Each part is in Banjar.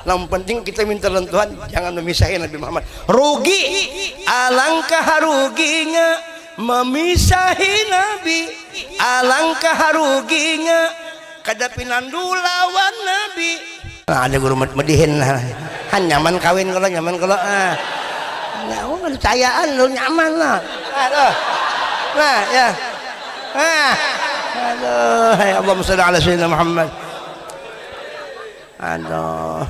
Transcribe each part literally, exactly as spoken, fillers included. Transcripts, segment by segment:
Nang penting kita minta lawan Tuhan, jangan memisahi Nabi Muhammad. Rugi, alangkah ruginya memisahi Nabi. Alangkah ruginya kada pinandu lawan Nabi. Nah, ada guru med-, medihin. Han nyaman kawin kalau nyaman kalau, ah. Nah, oh, percayaan lo nyaman lah. Aduh. Nah, ya. Nah. Aduh, ya Allahumma shalli ala sayyidina Muhammad. Aduh.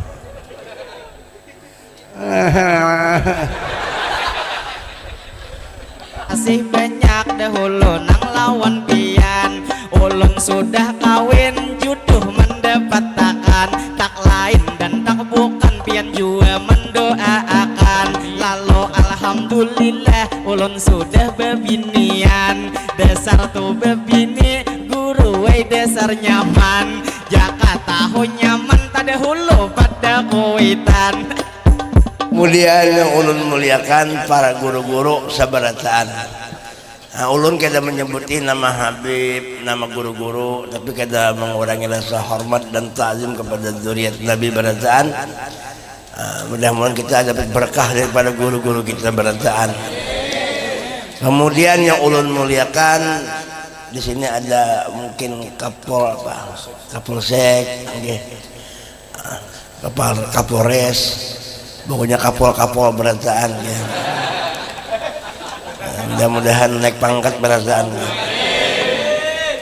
Masih banyak dahulu nang lawan pian. Ulun sudah kawin, juduh mandapatakan. Tak lain dan tak bukan, pian jua mandoaakan. Lalu alhamdulillah, ulun sudah babinian. Dasar tu babini, guru ai, dasar nyaman. Jaka tahu nyaman tadahulu pada kuitan. Kemudian yang ulun muliakan para guru-guru sabarataan. Nah, ulun kada menyebuti nama Habib, nama guru-guru, tapi kada mengurangi rasa hormat dan takzim kepada zuriat Nabi barataan. Ah, mudah-mudahan kita dapat berkah daripada guru-guru kita barataan. Kemudian yang ulun muliakan, di sini ada mungkin Kapol apa? Kapolsek, nggih. Kapal, Kapolres, pokoknya kapol-kapol barataan, ya. Mudah-mudahan naik pangkat barataan.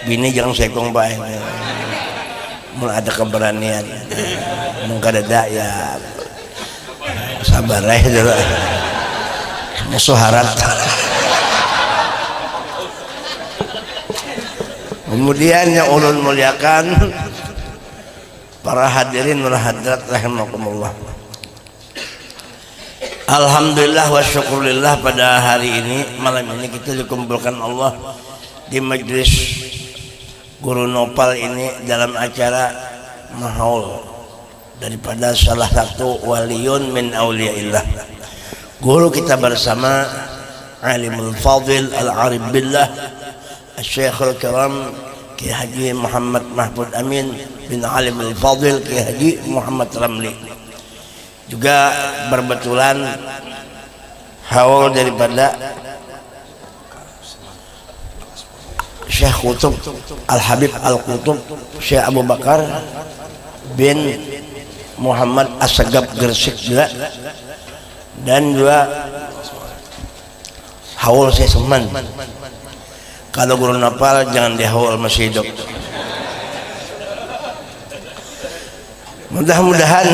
Bini jangan sekong baik. Mun ada keberanian, mun kadada ya sabar aja dulu. Musuh harat. Kemudian yang ulun muliakan, para hadirin wal hadirat rahimakumullah. Alhamdulillah wa syukurillah, pada hari ini, malam ini kita dikumpulkan Allah di majlis Guru Nopal ini dalam acara mahaul daripada salah satu waliun min auliyaillah. Guru kita bersama Alimul Fadil Al-Arif Billah Syekhul Kiram Kiai Haji Muhammad Mahfud Amin bin Alimul Fadil Kiai Haji Muhammad Ramli. Juga berbetulan haul daripada Syekh Qutub Al-Habib Al-Qutub Syekh Abu Bakar bin Muhammad Assegaf Gresik juga, dan juga haul Syekh Seman. Kalau Guru Nopal jangan dihaul, masih hidup. Mudah-mudahan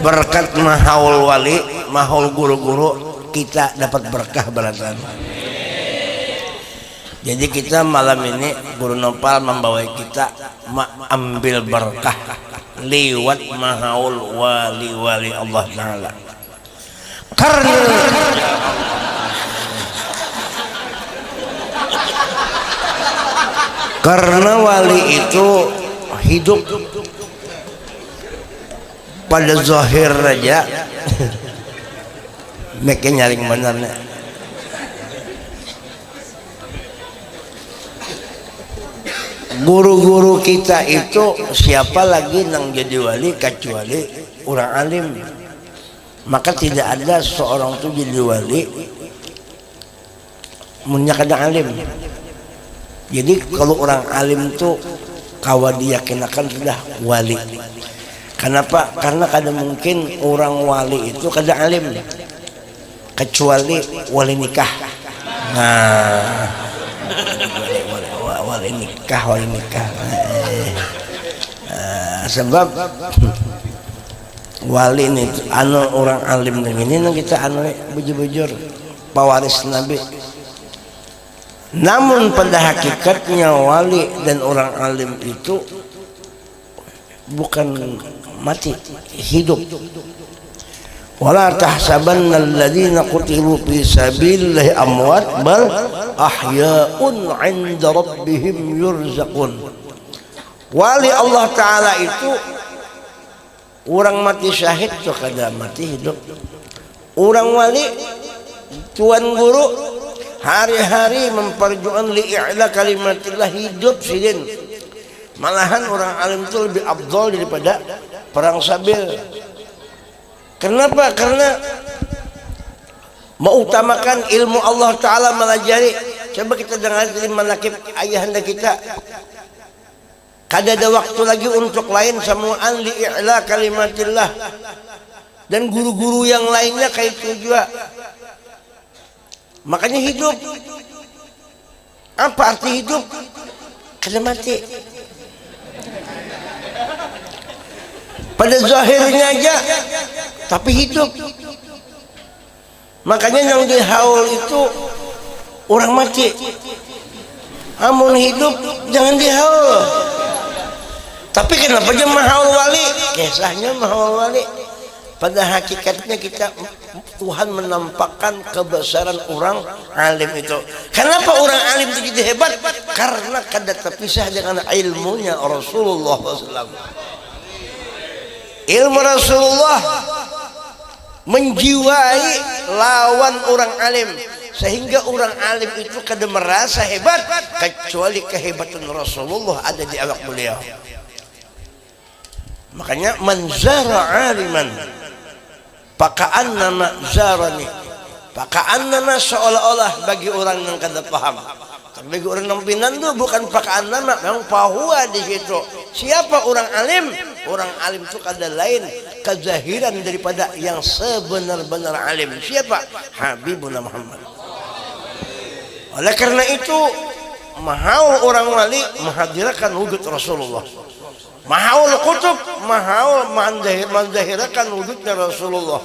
berkat mahaul wali, mahaul guru-guru, kita dapat berkah barataan. Jadi kita malam ini Guru Nopal membawai kita maambil berkah liwat mahaul wali-wali Allah Ta'ala. Karena karena wali itu hidup pada zahir aja. Meke nyaring benar nih. Guru-guru kita itu siapa lagi nang jadi wali kecuali orang alim. Maka tidak ada seorang tu jadi wali munnya kada alim. Jadi kalau orang alim tu kawa diyakinakan sudah wali. Kenapa? Karena kada mungkin orang wali itu kada alim, kecuali wali nikah. Nah, wali, wali, wali nikah, wali nikah. Eh, eh. Nah, sebab wali ni anu orang alim begini nang kita anu bujur-bujur pawaris Nabi. Namun pada hakikatnya wali dan orang alim itu bukan mati, hidup. Wala tahsabanna alladhina qutilu fi sabilillahi amwat bal ahya'un 'inda rabbihim yurzaqun. Wali Allah Ta'ala itu orang mati syahid tu kada mati hidup. Orang wali, tuan guru, hari-hari memperjuangkan li'ila kalimatillah, hidup sidin. Malahan orang alim itu lebih afdal daripada perang sabil. Kenapa? Karena mengutamakan ilmu Allah Ta'ala melajari. Coba kita dengar dari manakib ayahanda kita. Kada ada waktu lagi untuk lain, samuan li i'la kalimatillah. Dan guru-guru yang lainnya kayak itu juga. Makanya hidup. Apa arti hidup? Kada mati. Pada zahirnya aja, tapi hidup. Makanya yang dihaul itu orang mati. Amun hidup, jangan dihaul. Tapi kenapa dia mahaul wali? Kisahnya mahaul wali. Pada hakikatnya kita, Tuhan menampakkan kebesaran orang alim itu. Kenapa orang alim itu jadi hebat? Karena kada terpisah dengan ilmunya Rasulullah sallallahu alaihi wasallam. Ilmu Rasulullah menjiwai lawan orang alim, sehingga orang alim itu kada merasa hebat kecuali kehebatan Rasulullah ada di awak beliau. Makanya, man zara aliman paka'annama zarani. Paka'annama, seolah-olah, bagi orang yang kada paham. Tapi bagi orang yang pinandu, bukan paka'annama, memang pahuwa di situ. Siapa orang alim? Orang alim itu kada lain kezahiran daripada yang sebenar-benar alim. Siapa? Habibuna Muhammad. Oleh karena itu, mahaul orang wali menghadirakan wujud Rasulullah. Mahaul kutub, mahaul manzahir-, manzahirakan wujudnya Rasulullah.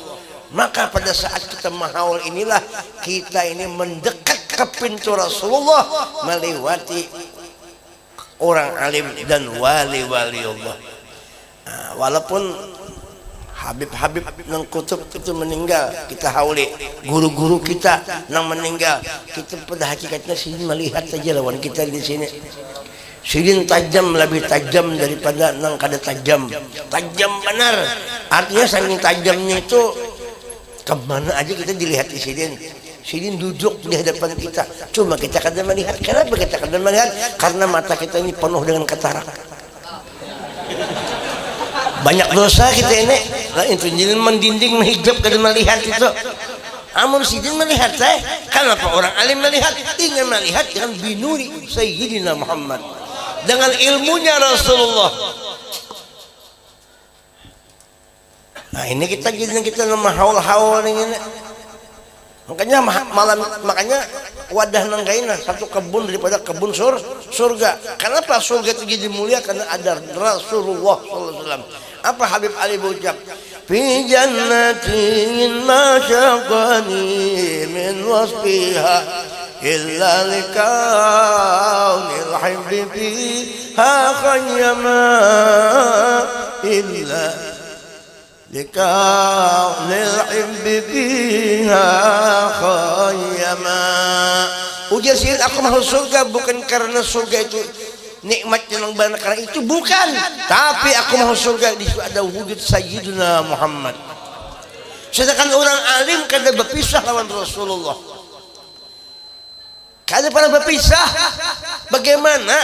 Maka pada saat kita mahaul inilah kita ini mendekat ke pintu Rasulullah melewati orang alim dan wali-wali Allah. Nah, walaupun habib-habib nang kutub itu meninggal, kita hauli guru-guru kita nang meninggal, kita pada hakikatnya sini melihat saja lawan kita di sini. Sidin tajam, lebih tajam daripada nang kada tajam. Tajam banar. Artinya saking tajamnya itu, kemana aja kita dilihat di sidin. Sidin duduk di hadapan kita. Cuma kita kada melihat. Kenapa kita kada melihat? Karena mata kita ini penuh dengan katarak. Banyak dosa kita ini. Lah itu jadi mendinding, menghijab, kada melihat itu. Amun sidin melihat, eh, kenapa orang alim melihat? Ingin melihat dengan binuri Sayyidina Muhammad, dengan ilmunya Rasulullah. Nah, ini kita jadi kita nama haul-haul ini. Makanya malam, makanya wadah nang kaina satu kebun daripada kebun sur, surga. Kenapa surga itu jadi mulia? Karena ada Rasulullah sallallahu alaihi wasallam. Apa Habib Ali berucap? Fi jannatin masyaqani min wasfiha illa likaunil hibbi fiha khayyama illa likaunil hibbi fiha khayyama. Ujar sidin, aku masuk surga bukan karena surga itu nikmatnya nang banyak karena itu, bukan. Tapi aku masuk surga di situ ada wujud Sayyidina Muhammad. Sedangkan orang alim kada berpisah lawan Rasulullah. Kada pernah berpisah. Bagaimana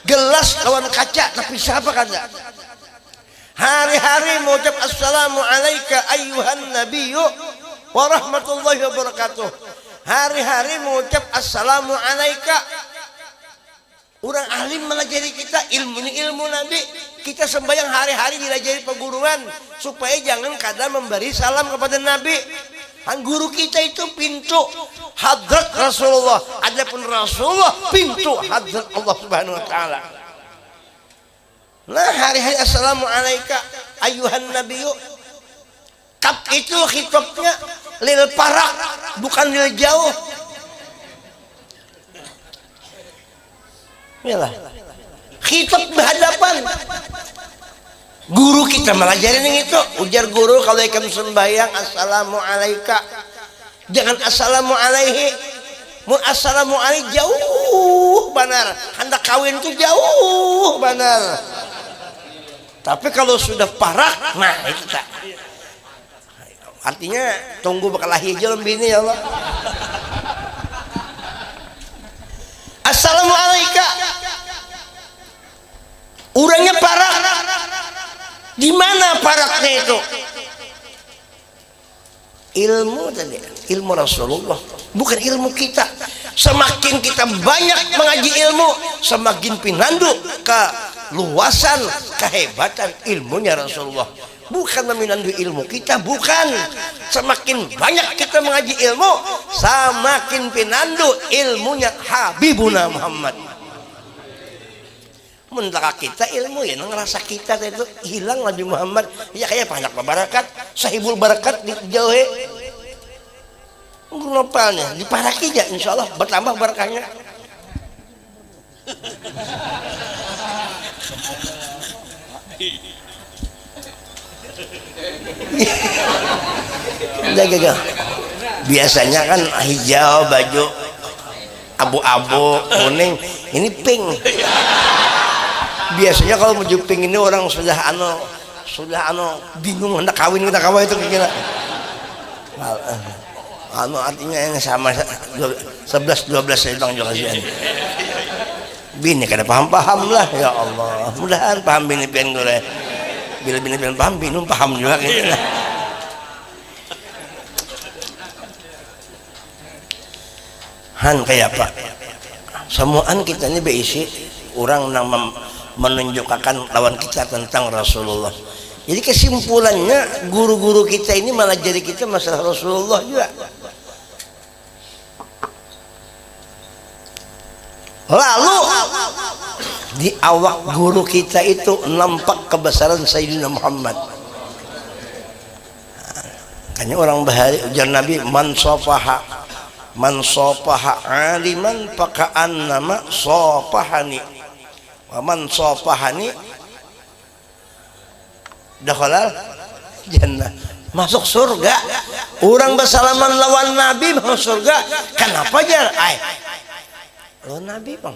gelas lawan kaca terpisah apa kada? Hari-hari mengucap assalamu alaika ayyuhan nabiyyu wa rahmatullahi wabarakatuh. Hari-hari mengucap assalamu alaika. Orang alim melajari kita, ilmunya ilmu Nabi. Kita sembahyang hari-hari dilajari perguruan supaya jangan kada memberi salam kepada Nabi. Han guru kita itu pintu hadrat Rasulullah. Adapun Rasulullah pintu hadrat Allah Subhanahu wa taala. Nah, hari-hari assalamu alaika ayyuhan nabiyyu. Kap itu khitabnya lil parak, bukan lil jauh. Yalah. Khitab berhadapan. Guru kita melajari ning itu. Ujar guru, kalau ikam sembahyang assalamu alaika, jangan assalamu alaihi. Mun assalamu alaihi jauh banar. Handak kawin tuh jauh banar. Tapi kalau sudah parak, nah itu tak. Artinya tunggu bakalahi aja lem bini ya Allah. Assalamu alaika. Urangnya parak. Di mana paraknya itu? Ilmu tadi, ilmu Rasulullah, bukan ilmu kita. Semakin kita banyak mengaji ilmu, semakin pinandu keluasan, kehebatan ilmunya Rasulullah. Bukan meminandu ilmu kita, bukan. Semakin banyak kita mengaji ilmu, semakin pinandu ilmunya Habibuna Muhammad. Mun taka kita ilmu ya nang rasa kita tadi tu hilang Nabi Muhammad. Ya kaya panak babarakat, sahibul barakat di jauh he. Guru nopalnya diparaki ja, insya Allah bertambah barakahnya. Jaga, jaga. Biasanya kan hijau baju, abu-abu, kuning, ini pink. Biasanya kalau baju pink ini orang sudah anu, sudah anu bingung hendak kawin kita kawin itu kira. Anu artinya yang sama sebelas dua belas saya bilang juga sih. Bini kada paham-paham lah, ya Allah. Mudahan paham bini pian gule. Bila bini pian paham, bini paham juga gitu lah. Han kaya apa? Samuaan kita ini berisi orang nang mem- menunjukkan lawan kita tentang Rasulullah. Jadi kesimpulannya guru-guru kita ini melajari kita masalah Rasulullah juga. Lalu di awak guru kita itu nampak kebesaran Sayyidina Muhammad. Makanya orang bahari ujar Nabi, "Man sopaha, man sopaha aliman pakaannama sopahani, wa man sopahani dakhalal jannah." Masuk surga. Orang bersalaman lawan Nabi masuk surga. Kenapa jar? Ay, lawan Nabi bang.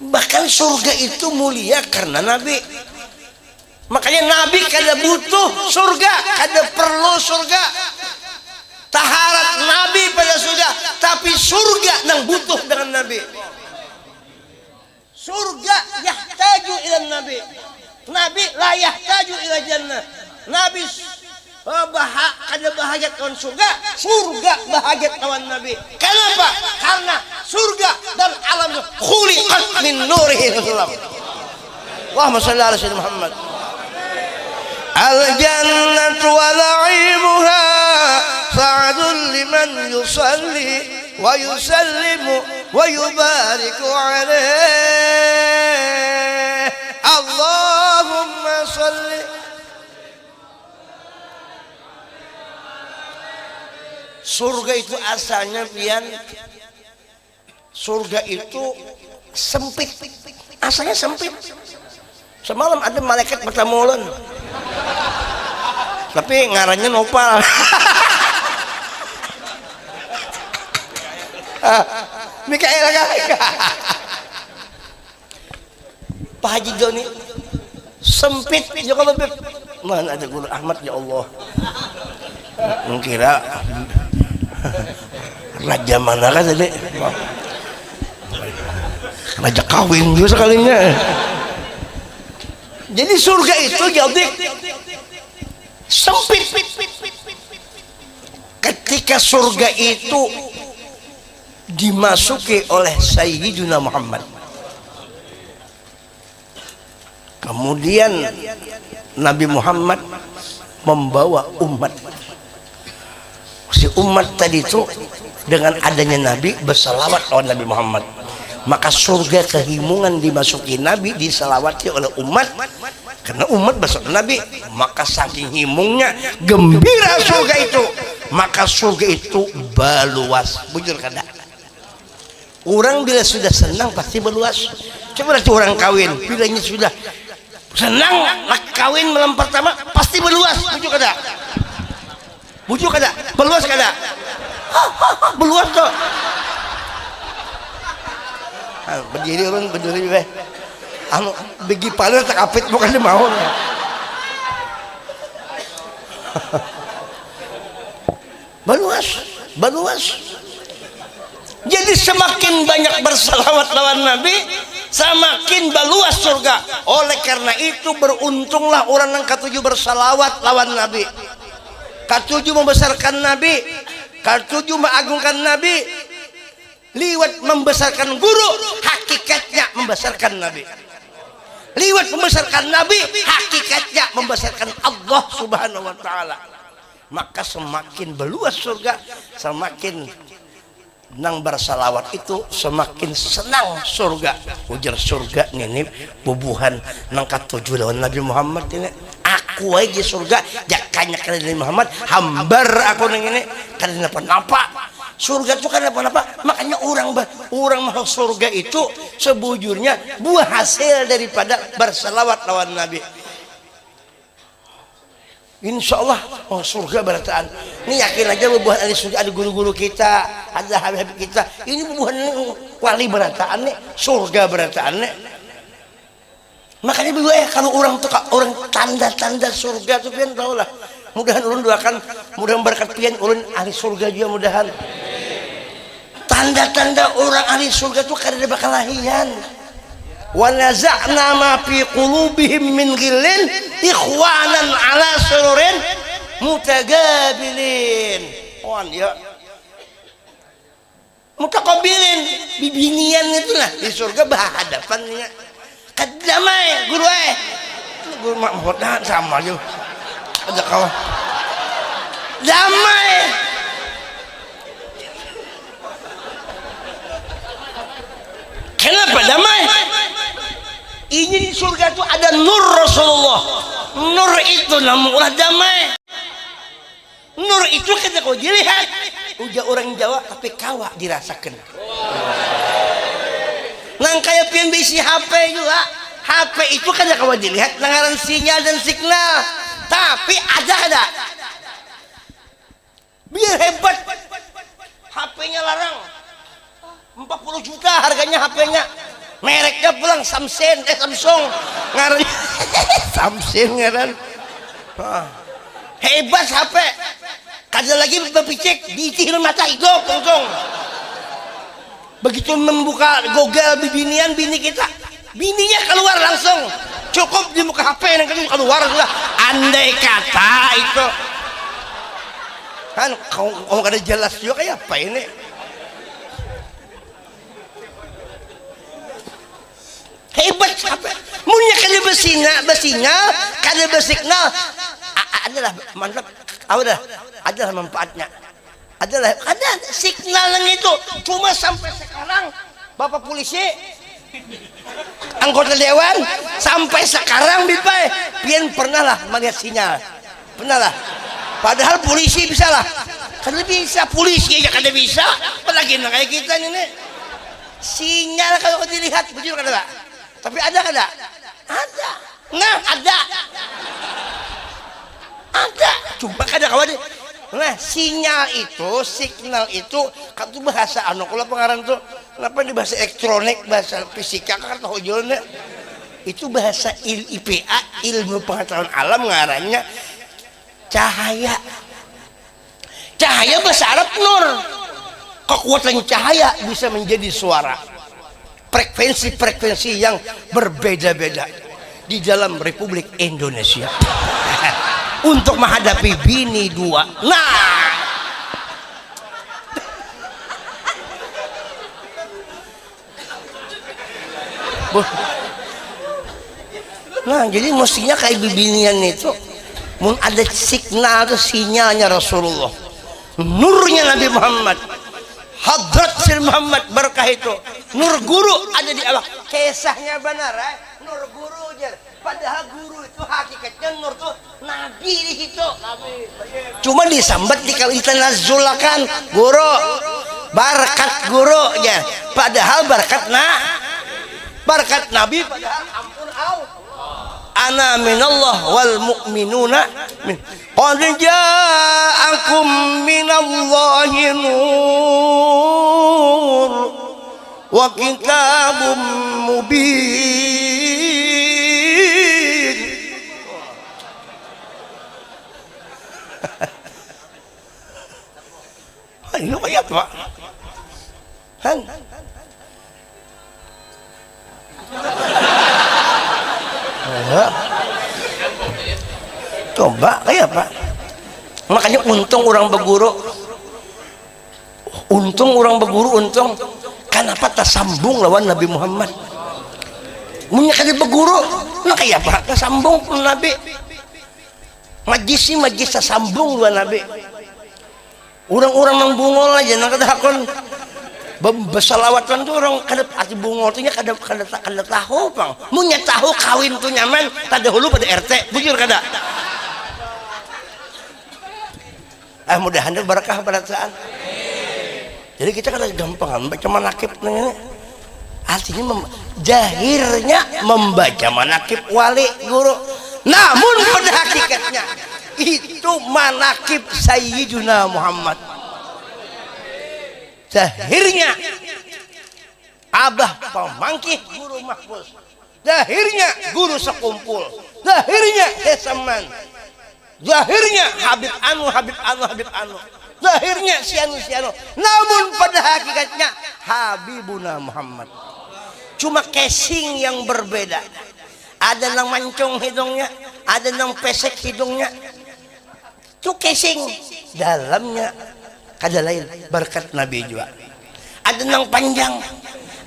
Bahkan surga itu mulia karena Nabi. Makanya Nabi kada butuh surga, kada perlu surga. Taharat Nabi pada surga, tapi surga nang butuh dengan Nabi. Surga yahtaju ila Nabi. Nabi la yahtaju ila jannah. Nabi s- eh, baha kada bahagiat lawan surga, surga bahagiat lawan Nabi. Kenapa? Karena surga dan alam itu khuliqat min nurihi. Allahumma salli ala Sayyidina Muhammad. Al jannatu wa na'imuha sa'adun liman yusalli wa yusallimu wa yubariku alaih. Allahumma salli. Surga itu asalnya pian, surga itu sempit. Asalnya sempit. Semalam ada malaikat bertemu ulun. Tapi ngarannya Nopal. Mikael kali. Pak Haji Doni sempit ya kalau Beb. Mana ada Guru Ahmad ya Allah. Mengkira raja mana kan tadi? Raja kawin juga sekalinya. Jadi surga itu jadi sempit. Ketika surga itu dimasuki oleh Sayyidina Muhammad, kemudian Nabi Muhammad membawa umat. Si umat tadi itu dengan adanya Nabi bersalawat lawan Nabi Muhammad. Maka surga kehimungan dimasuki Nabi, disalawati oleh umat. Karena umat bersalawat Nabi, maka saking himungnya gembira surga itu. Maka surga itu baluas. Bujur kada? Orang bila sudah senang pasti baluas. Coba nanti orang kawin, bilanya sudah senang laki kawin malam pertama pasti baluas. Bujur kada? Bujur kada? Baluas kada? Baluas tuh. Ah, berdiri orang berdiri weh. Anu begi panas tak apit bukan di mau. Baluas, baluas. Jadi semakin banyak bersalawat lawan Nabi, Samakin baluas surga. Oleh karena itu, beruntunglah orang yang katuju bersalawat lawan Nabi, katuju membesarkan Nabi, katuju mengagungkan Nabi. Liwat membesarkan guru, hakikatnya membesarkan Nabi. Liwat membesarkan Nabi, hakikatnya membesarkan Allah Subhanahu wa Ta'ala. Maka semakin beluas surga, semakin nang bersalawat itu semakin senang surga. Ujar surga, nini bubuhan nang katuju lawan Nabi Muhammad ini. Aku aja surga, jakanya kada Nabi Muhammad, hambar aku nang ini, kada napa-napa. Surga tuh kada napa-napa. Makanya orang ba- orang masuk surga itu sebujurnya buah hasil daripada bersalawat lawan Nabi. Insya Allah, oh, surga berataan. Ini yakin aja bubuhan ahli surga, ada guru-guru kita, ada habib-habib kita. Ini bubuhan ini wali berataan nih, surga berataan nih. Makanya bubuhan, eh, kalau orang tuh, orang tanda-tanda surga tuh pian tahu lah. Mudahan ulun doakan, mudahan berkat pian ulun ahli surga juga mudahan. Tanda-tanda orang ahli surga tuh kada ada bakalahian. Wa naza'na ma fi qulubihim min ghillin ikhwanan ala sururin mutagabilin. Wan ya. Mutaqabilin, bibinian itu lah di surga bahadapan nya. Kadamai guru eh. Guru mak muhut nah sama aja. Ada kawan. Damai. Kenapa damai? Ini di surga itu ada nur Rasulullah. Nur itu namun ulah damai. Nur itu kada kawa dilihat, ujar orang Jawa, tapi kawa dirasakan. Nang kaya pian bisi H P juga, H P itu kada kawa dilihat, nang ngaran sinyal dan signal. Tapi ada kada? Biar hebat, H P-nya larang, empat puluh juta harganya H P-nya. Mereknya pulang Samsung, eh Samsung. Ngaran Samsung ngaran. Ah. Hebat H P. Kada lagi bapicik, diitihil mata hidup langsung. Begitu membuka Google bibinian bini kita, bininya keluar langsung. Cukup di muka H P yang kan keluar sudah. Andai kata itu. Kan kau, kau kada jelas juga kayak apa ini? Hebat apa? Munnya kada basina, basinyal, kada basignal, a- a- adalah mantap, apa dah? Adalah manfaatnya. Adalah ada signal yang itu. Cuma sampai sekarang Bapak polisi, anggota dewan, sampai sekarang Bipai, pian pernah lah melihat sinyal? Pernah lah. Padahal polisi bisa lah. Kada bisa, polisi aja kada bisa, apalagi nang kayak kita ini. Sinyal kalau dilihat, bujur kada lah? Tapi ada kada? Ada. Nah, ada. Ada. Cuma kada kawa di. Nah, sinyal itu, signal itu, kan tu bahasa anu kula pengaran tu. Kenapa di bahasa elektronik, bahasa fisika kan tahu jualnya. Itu bahasa il I P A, ilmu pengetahuan alam ngarannya cahaya. Cahaya bahasa Arab nur. Kekuatan cahaya bisa menjadi suara. Frekuensi-frekuensi yang berbeda-beda di dalam Republik Indonesia. Untuk menghadapi bini dua. Nah. Nah, jadi mestinya kayak bibinian itu mun ada signal tuh sinyalnya Rasulullah. Nurnya Nabi Muhammad. Hadrat Sir Muhammad berkah itu. Nur guru ada di awak. Kisahnya benar eh. Nur guru aja. Padahal guru itu hakikatnya nur tuh nabi di situ. Cuma disambat di kalau ditanazulakan guru. Barkat guru ya. Padahal barkat na barkat nabi padahal ampun au. Ana minallah wal mu'minuna min. Qad ja'akum minallahi nur wa kitabum mubin. Ayo kaya apa? Han. Coba, kayak apa? Makanya untung orang berguru. Untung orang berguru, untung. Kenapa tersambung lawan Nabi Muhammad? Punya kali berguru, nah kayak apa? Tersambung pun Nabi. Majlis ini majlis tersambung lawan Nabi. Orang-orang nang bungol aja nang kada hakun. Besalawatan tuh orang kada, arti bungol tuh kada, kada, kada tahu pang. Munya tahu kawin tuh nyaman terdahulu pada R T, bujur kada? Ah, mudahan tuh berkah berataan. Jadi kita kada gampang baca manakib nih. Artinya mem, jahirnya membaca manakib wali guru. Namun pada hakikatnya itu manakib Sayyiduna Muhammad. Zahirnya abah pamangkih guru mahfuz. Zahirnya guru sekumpul. Zahirnya hesaman. Zahirnya Habib anu, Habib anu, Habib anu. Zahirnya sianu, sianu. Namun pada hakikatnya Habibuna Muhammad. Cuma casing yang berbeda. Ada nang mancung hidungnya, ada nang pesek hidungnya. Itu casing. Dalamnya kada lain berkat Nabi jua. Ada nang panjang,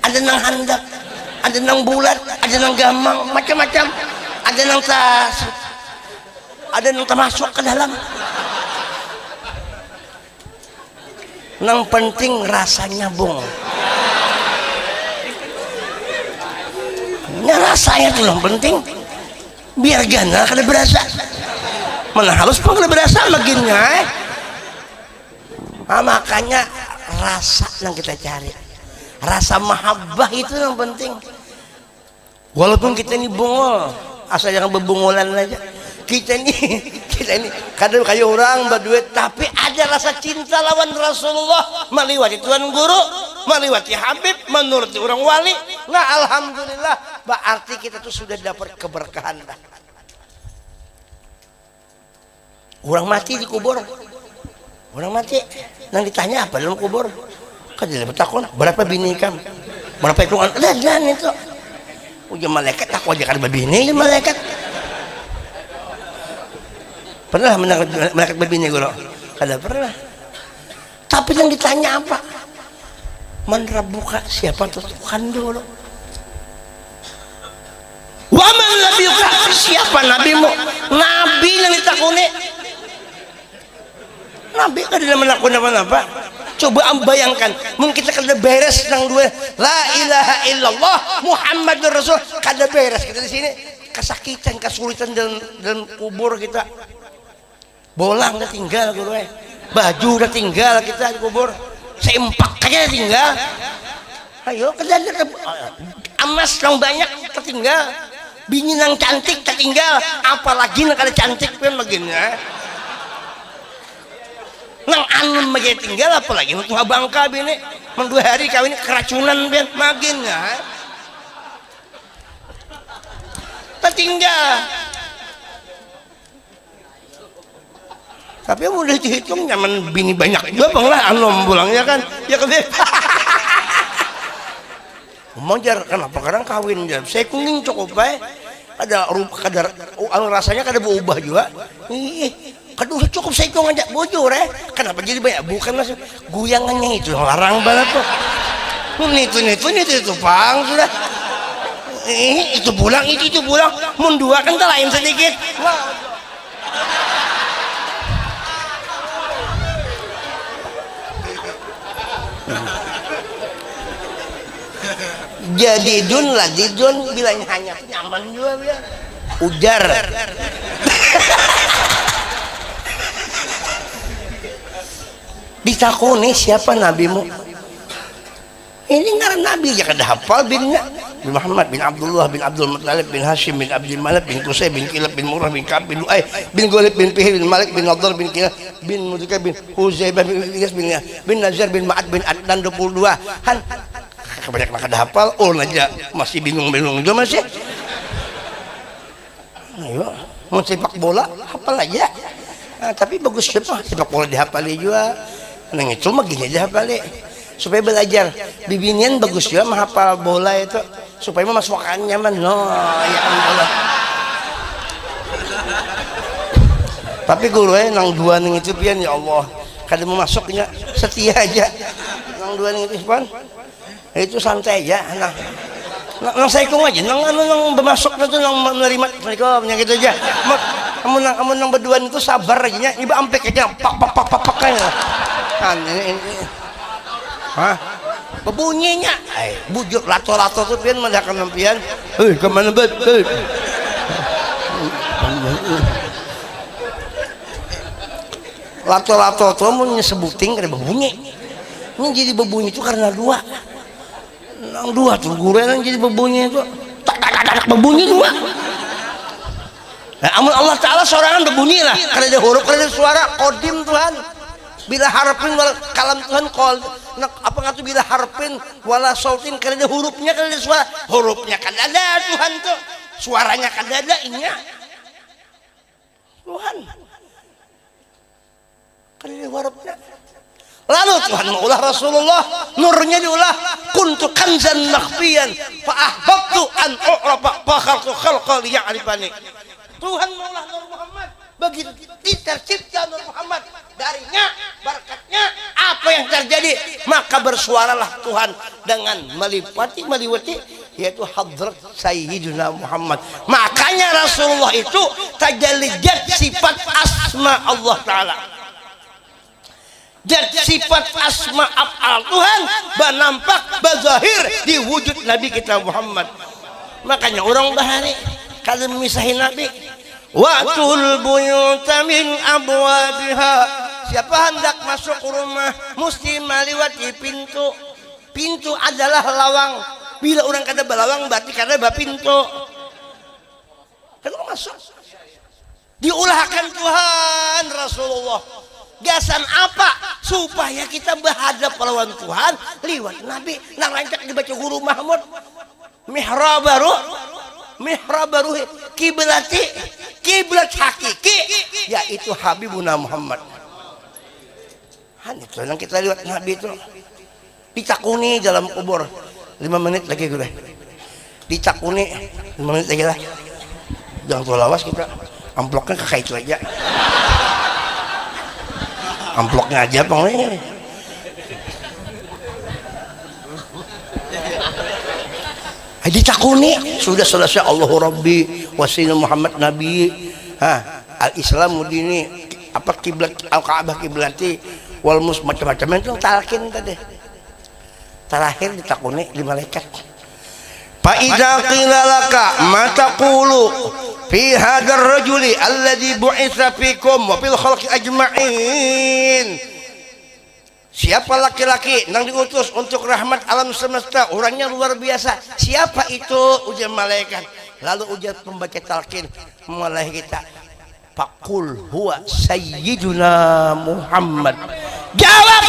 ada nang handap, ada nang bulat, ada nang gamang, macam-macam. Ada nang tas, ada nang termasuk ke dalam. Nang penting rasanya bung. Nah, rasanya tuh yang penting. Biar ganal kada berasa. Mana halus pun kada berasa baginnya eh. Nah, makanya rasa yang kita cari. Rasa mahabbah itu yang penting. Walaupun kita ini bungul, asal jangan bebungulan aja. Kita ini, kita ini kadang kayak orang berduit, tapi ada rasa cinta lawan Rasulullah, meliwati Tuhan Guru, meliwati Habib, menuruti orang wali. Nah, alhamdulillah, berarti kita tuh sudah dapat keberkahan dah. Orang mati dikubur. Orang mati. Nang ditanya apa dalam kubur? Kada ada bertakun. Berapa bini kam? Berapa itu? Ada dan itu. Ujar malaikat, aku aja kada babini, ujar malaikat. Pernah malaikat babini guru? Kada pernah. Tapi yang ditanya apa? Man rabbuka, siapa tuh Tuhan dulu? Wa man nabiyuka, siapa nabimu? Nabi yang ditakuni. Nabi kada ada menakuni apa-apa. Coba am bayangkan, mungkin kita kada beres nang dua la ilaha illallah Muhammadur Rasul, kada beres kita di sini. Kesakitan, kesulitan dalam, dalam kubur kita. Bolang dah tinggal guru eh. Baju dah tinggal kita dikubur. Sempak aja tinggal. Ayo kerja aja ke emas yang banyak tertinggal. Bini nang cantik tertinggal. Apalagi nang kada cantik pun begini. Eh. Nang anum aja tinggal apalagi nang tuha bangka bini. Nang dua hari kawin keracunan ben magin ya. Tertinggal. Tapi mun udah dihitung nyaman bini banyak jua pang lah anom pulang ya kan ya kan. Umang jar kenapa kadang kawin jar saya kuning cukup baik ada rupa kadar oh, anu rasanya kada berubah juga ih kada usah cukup saya hitung aja bujur eh kenapa jadi banyak bukan mas guyangannya itu yang larang banget tuh nitu nitu nitu itu pang sudah ih itu pulang itu itu pulang mun dua kan lain sedikit Jadidun ladidun bilanya hanya nyaman juga biar ujar ditakuni siapa nabimu ini ngaran nabi ya kada hafal binnya bin Muhammad bin Abdullah bin Abdul Muttalib bin Hashim bin Abdul Malik bin Qusay bin Kilab bin Murrah bin Ka'ab bin Lu'ay bin Ghalib bin Fihir bin Malik bin Nadhar bin Kilab bin Mudrika bin Huzaibah bin Ilyas bin bin Nazar bin Ma'ad bin Adnan dua puluh dua han kebanyakan kada hafal oh aja masih bingung-bingung juga masih ayo mau sepak bola hafal aja nah, tapi bagus juga sepak bola dihafali juga nang itu mah gini aja hafali supaya belajar bibinian bagus juga menghafal bola itu Supaya memasukkan nyaman. No, ya Allah. Tapi guru eh nang dua ning itu pian ya Allah. Kada mau masuknya setia aja. Nang dua ning itu pan. Itu santai aja nah. Nang, nang saikung aja nang anu nang bermasuk itu nang menerima assalamualaikum yang gitu aja. Mak, kamu nang kamu nang berduaan itu sabar aja nya. Iba ampek aja pak pak pak pak pak aja. Kan ini, ini. Hah? Bebunyinya. Ay, bujur lato-lato tuh pian madahkan pian. Hei, kemana bet? Hei. Lato-lato tuh mun sebuting kada bebunyi. Ini jadi bebunyi itu karena dua. Nang dua tuh guru yang jadi bebunyi itu. Tak tak tak tak bebunyi dua. Nah, amun Allah Ta'ala sorangan bebunyi lah. Kada ada huruf, kada ada suara. Kodim Tuhan. Bila harfin wal kalam Tuhan kol. Nah, apa ngatu bila harfin wala sautin kada ada hurufnya, kada ada suara. Hurufnya kada ada Tuhan tuh. Suaranya kada ada inya. Tuhan. Kada ada hurufnya. Lalu Tuhan maulah Rasulullah, nurnya diulah, kuntu kanzan makhfiyan, fa ahbabtu an u'rafa, fa khalqtu khalqa liya'rifani. Tuhan maulah Nur Muhammad, begitu tercipta Nur Muhammad, darinya, berkatnya, apa yang terjadi, maka bersuaralah Tuhan dengan melipati, meliwati, yaitu hadrat Sayyidina Muhammad. Makanya Rasulullah itu tajalli zat sifat asma Allah Ta'ala. Zat sifat asma af'al Tuhan banampak bazahir di wujud Nabi kita Muhammad. Makanya orang bahari kada memisahi Nabi. Watul buyuta min abwabiha. Siapa hendak masuk rumah mesti maliwati pintu. Pintu adalah lawang. Bila orang kada balawang berarti kada bapintu. Kada masuk. Diulahakan Tuhan Rasulullah. Gasan apa? Supaya kita berhadap lawan Tuhan liwat Nabi nang rancak dibaca guru Mahmud. Mihrab baru, mihrab baru kiblati, kiblat hakiki yaitu Habibuna Muhammad. Han itu nang kita liwat Nabi itu ditakuni dalam kubur lima menit lagi gue ditakuni lima menit lagi lah jangan terlalu lawas kita amploknya kakak itu aja amploknya aja apa nih ditakuni sudah selesai Allahu Rabbi wasina Muhammad Nabi ha al Islamu dini apa kiblat al Ka'bah kiblati wal mus macam-macam itu talkin tadi terakhir ditakuni di malaikat fa idza qila laka ma taqulu fi hadzal rajuli alladzi bu'itsa fikum wa fil khalqi ajma'in Siapa laki-laki nang diutus untuk rahmat alam semesta, orangnya luar biasa. Siapa itu? Ujar malaikat. Lalu ujar pembaca talqin, mulai kita. Pakul huwa sayyiduna Muhammad. Jawab.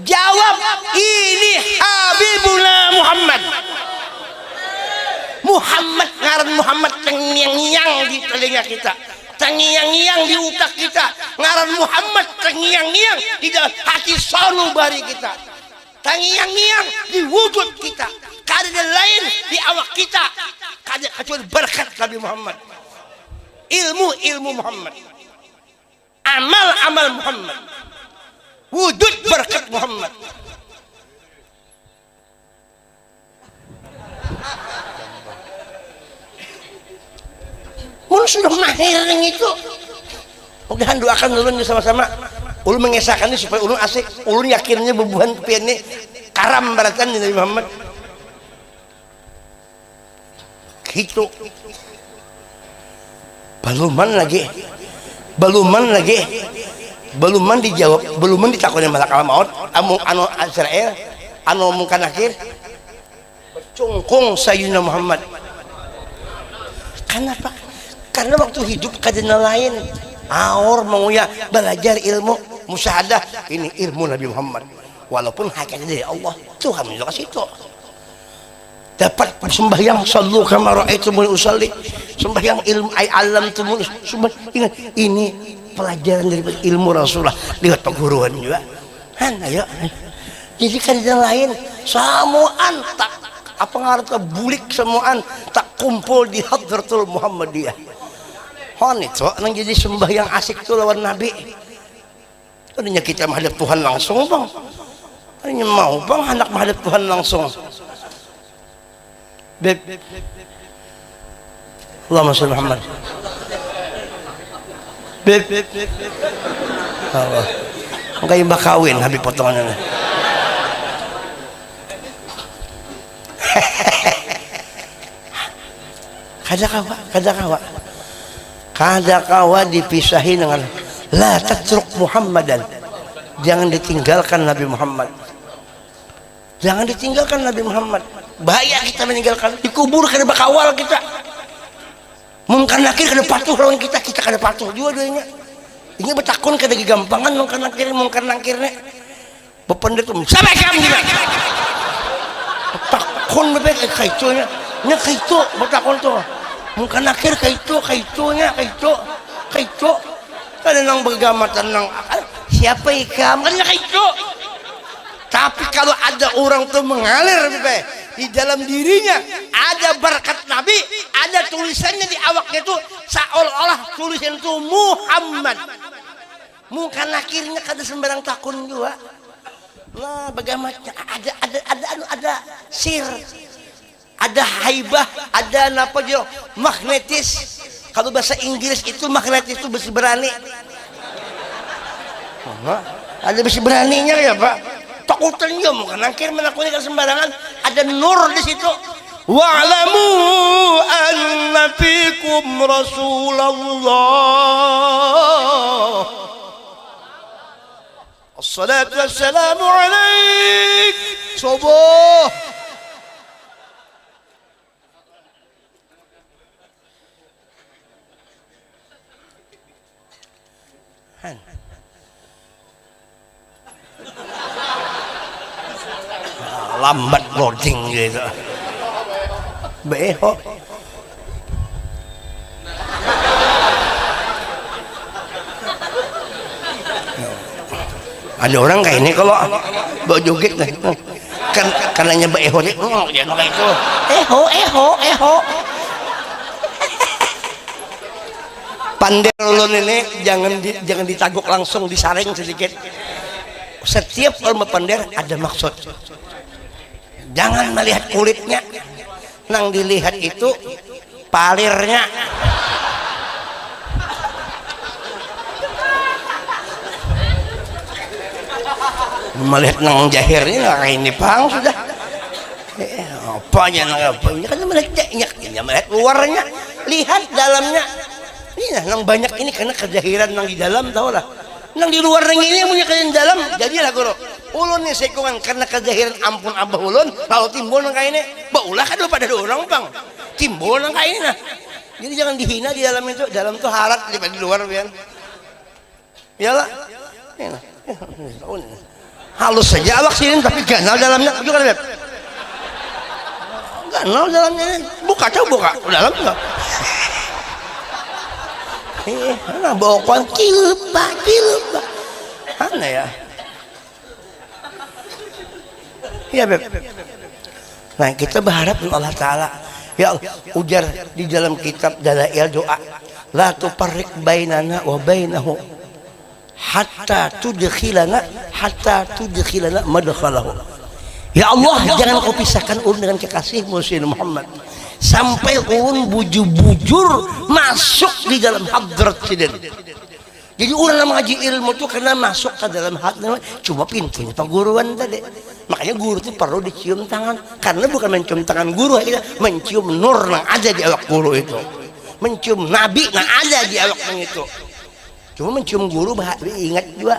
Jawab ini Habibuna Muhammad. Muhammad ngaran Muhammad terngiang-ngiang di telinga kita. Tangiang-ngiang di utak kita, ngaran Muhammad tangiang-ngiang di dalam hati sanubari kita. Tangiang-ngiang di wujud kita. Kada ada lain di awak kita. Kada kecuali berkat Nabi Muhammad. Ilmu-ilmu Muhammad. Amal-amal Muhammad. Wujud berkat Muhammad. Mun sudah mahir nang itu, mudahan doakan ulun sama-sama. Ulun mengesahkan ini supaya ulun asik. Ulun yakinnya bubuhan pian ini karam baratan di Nabi Muhammad. Gitu. Baluman lagi. Baluman lagi. Baluman dijawab, baluman ditakuni malakal maut. Amun anu Israel, anu mungkar nakir. Cungkung Sayyidina Muhammad. Kenapa? Karena waktu hidup kada lain. Aur menguya belajar ilmu musyahadah ini ilmu Nabi Muhammad. Walaupun hakikatnya dari Allah, Tuhan menunjuk ke situ. Dapat sembahyang sallu kama raaitumuni usalli. Sembahyang ilmu ai alam tumun sembahyang ingat ini pelajaran dari ilmu Rasulullah lewat perguruan juga. Han ayo. Jadi kada lain Samuan tak apa ngaran bulik samuan tak kumpul di Hadratul Muhammadiyah. Hon itu nang jadi sembahyang asik tu lawan Nabi. Adanya kita menghadap Tuhan langsung bang. Adanya mau bang anak menghadap Tuhan langsung. Beb. Allahumma sholli Muhammad. Beb. Allah. Engkai imbah kawin habis potongannya. Kada kawa, kada kawa. Kada kawa dipisahi dengan la tatruk Muhammadan. Jangan ditinggalkan Nabi Muhammad. Jangan ditinggalkan Nabi Muhammad. Bahaya kita meninggalkan. Dikubur kada bakawal kita. Mungkar Nakir kada patuh lawan kita, kita kada patuh dua-duanya. Ini betakun kada gagampangan mungkar Nakir, mungkar Nakir nih. Bependek tuh, siapa ikam gila? Takun bebek eh, kaitu nya. Nya kaitu betakun tuh. Mungkar Nakir kaitu, kaitu nya, kaitu, kaitu. Kada nang bergamatan nang siapa ikam kan nya kaitu. Tapi kalau ada orang tuh mengalir bebek di dalam dirinya ada berkat Nabi, ada tulisannya di awaknya tuh seolah-olah tulisan itu Muhammad. Mungkar Nakirnya kada sembarang takun juga. Nah, bagamatnya ada ada ada anu ada sir. Ada haibah, ada napa jo magnetis. Kalau bahasa Inggris itu magnetis itu besi berani. Ada besi beraninya ya pak. Takutan ya mau nangkir menakuni ke sembarangan. Ada nur di situ. Wa'lamu anna fikum Rasulullah. Assalatu wassalamu alaik. Subuh. Han. Lambat loading gitu. Beho. Ada orang kayak ini kalau bawa joget nih. Kan karena nyebab eho nih, oh, dia kayak itu. Eho, eho, eho. Pander ulun ini jangan di, jangan ditaguk langsung, disaring sedikit. Setiap orang berpander ada maksud. Jangan melihat kulitnya. Nang dilihat itu palirnya. Melihat nang jahirnya nah ini pang sudah. Eh, apa aja nang apa ini kan melihat jahirnya, ini melihat luarnya, lihat dalamnya. Ini nah, nang banyak ini karena kejahiran nang di dalam tahu lah. Nang di luar nang ini punya kalian dalam jadilah guru. Ulun nih sekungan karena kejahiran ampun abah ulun lalu timbul nang kayak ini. Baulah kada pada orang pang. Timbul nang kayak ini nah. Jadi jangan dihina di dalam itu. Dalam itu harat daripada di luar pian. Iyalah. Ini nah. Halus saja awak sini tapi ganal dalamnya. Juga ada. Ganal dalamnya. Buka coba buka. Dalam enggak? Eh, nah bokon cilupa, cilupa. Mana ya? Iya beb. Nah kita berharap dengan Allah Taala. Ya Allah, ujar di dalam kitab Dalail doa, la tuparrik bainana wa bainahu hatta tudkhilana hatta tudkhilana madkhalahu. Ya Allah, jangan kau pisahkan ulun dengan kekasihmu Sayyidina Muhammad sampai ulun bujur-bujur masuk di dalam hadrat sidin. Jadi orang yang mengaji ilmu tuh karena masuk ke dalam hati cuma pintunya perguruan tadi. Makanya guru tuh perlu dicium tangan karena bukan mencium tangan guru kita mencium nur yang ada di awak guru itu. Mencium nabi yang ada di awak itu. Cuma mencium guru bah ingat juga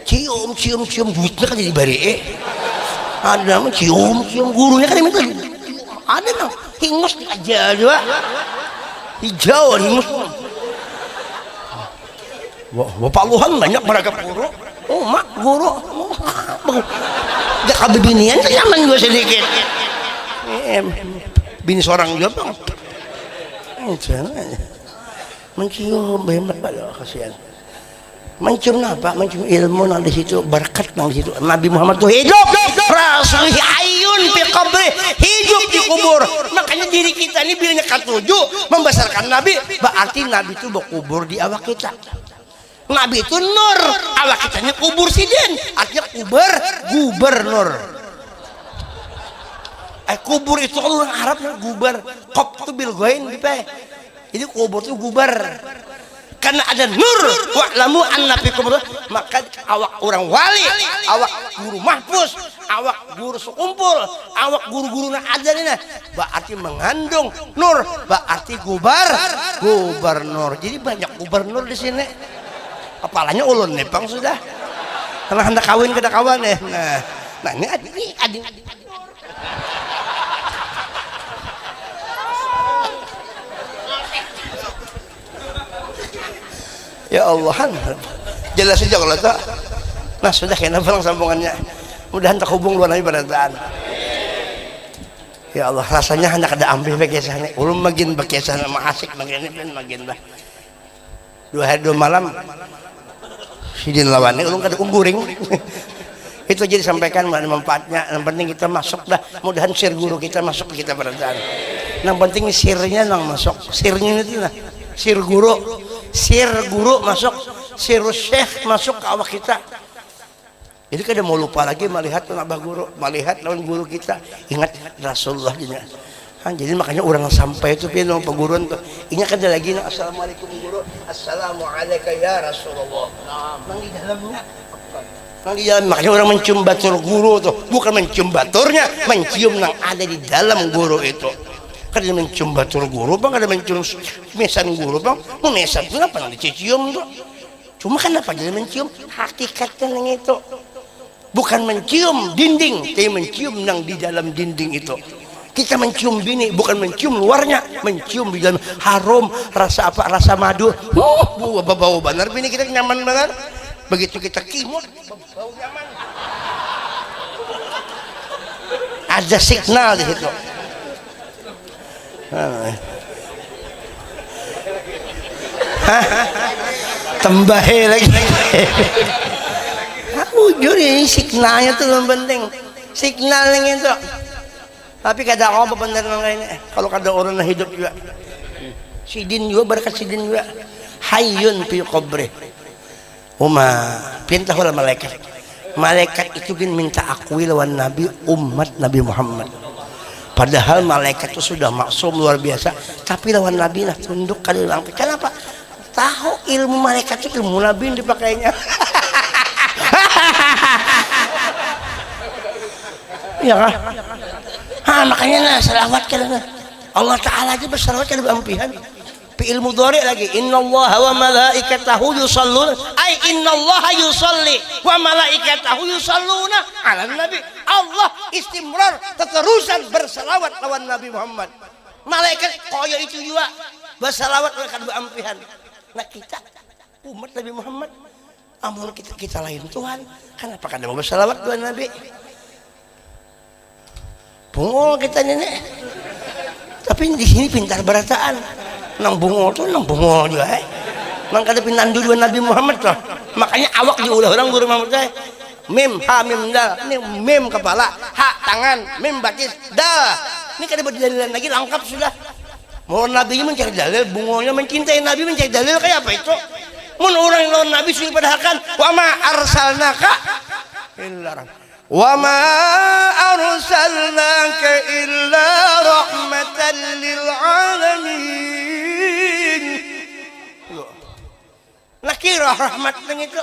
cium cium cium duitnya kan jadi bari eh. Ada nama cium cium gurunya kan minta ada nang hingus aja juga. Hijau hingus. Wah, bapak Luhan banyak mereka guru. Oh, mak guru. Oh, ya kabibinian tuh nyaman juga sedikit. Eh, bini seorang juga bang. Eh, jangan. Mencium hebat pada kasihan. Mencium apa? Mencium ilmu nang di situ, berkat nang di situ. Nabi Muhammad tuh hidup, Rasul ayu fi qabri, hidup di kubur. Makanya diri kita ini bilanya katuju membesarkan Nabi, berarti Nabi itu berkubur di awak kita. Nabi itu nur, awak kita ini kubur sidin, artinya kuber, gubernur. Eh, kubur itu kalau orang Arab gubar, kop itu bil goin gitu. Jadi kubur itu gubar. Karena ada nur, wa'lamu anna fikum nur, maka awak orang wali, awak guru mahfuz, awak guru sekumpul, awak guru-guru yang ada ini, nah, berarti mengandung nur, berarti gubar, gubernur. Jadi banyak gubernur di sini. Kepalanya ulun nih pang sudah. Karena hendak kawin kada kawan ya. Nah, nah ini adi, ini adi. Ya Allah, han. Jelas aja kalau tak. Nah, sudah kena pulang sambungannya. Mudahan terhubung dua nabi barataan. Ya Allah, rasanya hanya kada ambil bekisahnya. Ulun magin bekisah nama asik magin ini magin lah. Dua hari dua malam sidin lawan ini ulun kada guring. Itu jadi sampaikan mana manfaatnya. Yang penting kita masuk dah. Mudahan sir guru kita masuk ke kita barataan. Yang penting sirnya nang masuk. Sirnya itu nah. Sir guru. Sir guru masuk. Sir syekh masuk ke awak kita. Jadi kada mau lupa lagi melihat lawan abah guru, melihat lawan guru kita. Ingat Rasulullah juga. Ha, jadi makanya orang sampai itu pian lawan paguruan tuh. Inya kada lagi nang assalamualaikum guru, assalamualaikum ya Rasulullah. Nang di dalamnya. Nang di dalam makanya orang mencium batur guru tuh, bukan mencium baturnya, mencium nang ada di dalam guru itu. Kada mencium batur guru, bang kada mencium mesan guru, bang. Mau mesan tuh apa nang dicicium tuh? Cuma kan apa jadi mencium? Hakikatnya nang itu. Bukan mencium dinding, tapi mencium nang di dalam dinding itu. Kita mencium bini, bukan mencium luarnya, mencium di dalam harum, rasa apa, rasa madu. Huh, bau, bau benar bini kita nyaman benar. Begitu kita kimut, bau nyaman. Ada signal di situ. Tembahe lagi. Bujur ini signalnya tuh yang penting. Signal yang itu. Tapi kada apa bener nang ini. Kalau kada orang hidup juga. Sidin juga berkat sidin juga. Hayyun fi qabri. Uma, pinta lah malaikat. Malaikat itu gin minta akui lawan Nabi, umat Nabi Muhammad. Padahal malaikat itu sudah maksum luar biasa, tapi lawan Nabi nah tunduk kada langkah. Kenapa? Tahu ilmu malaikat itu ilmu Nabi yang dipakainya. Ya kah? Ha, makanya nah salawat kada nah. Allah Ta'ala aja bersalawat kada beampihan. Fi'il mudhari lagi. Innallaha wa malaikatahu yusalluna. Ai innallaha yusalli wa malaikatahu yusalluna ala nabi. Allah istimrar teterusan bersalawat lawan Nabi Muhammad. Malaikat kaya itu juga bersalawat mereka beampihan. Nah kita umat Nabi Muhammad amun kita, kita lain Tuhan kenapa kada mau bersalawat dua Nabi? Bungul kita ini nih. Tapi di sini pintar berataan. Nang bungul tuh nang bungul juga eh. Nang kada pinandu dua Nabi Muhammad tuh. Makanya awak diulah orang guru Muhammad teh. Mim, ha, mim, dal. Ini mim kepala, ha tangan, mim batis, dal. Ini kada berdalilan lagi lengkap sudah. Mau Nabi ini mencari dalil, bungulnya mencintai Nabi mencari dalil kayak apa itu? Mun orang lawan Nabi sudah padahakan, wa ma arsalnaka illa rahmatan. Wa ma arsalnaka illa rahmatan lil alamin. Nakirah rahmat nang itu.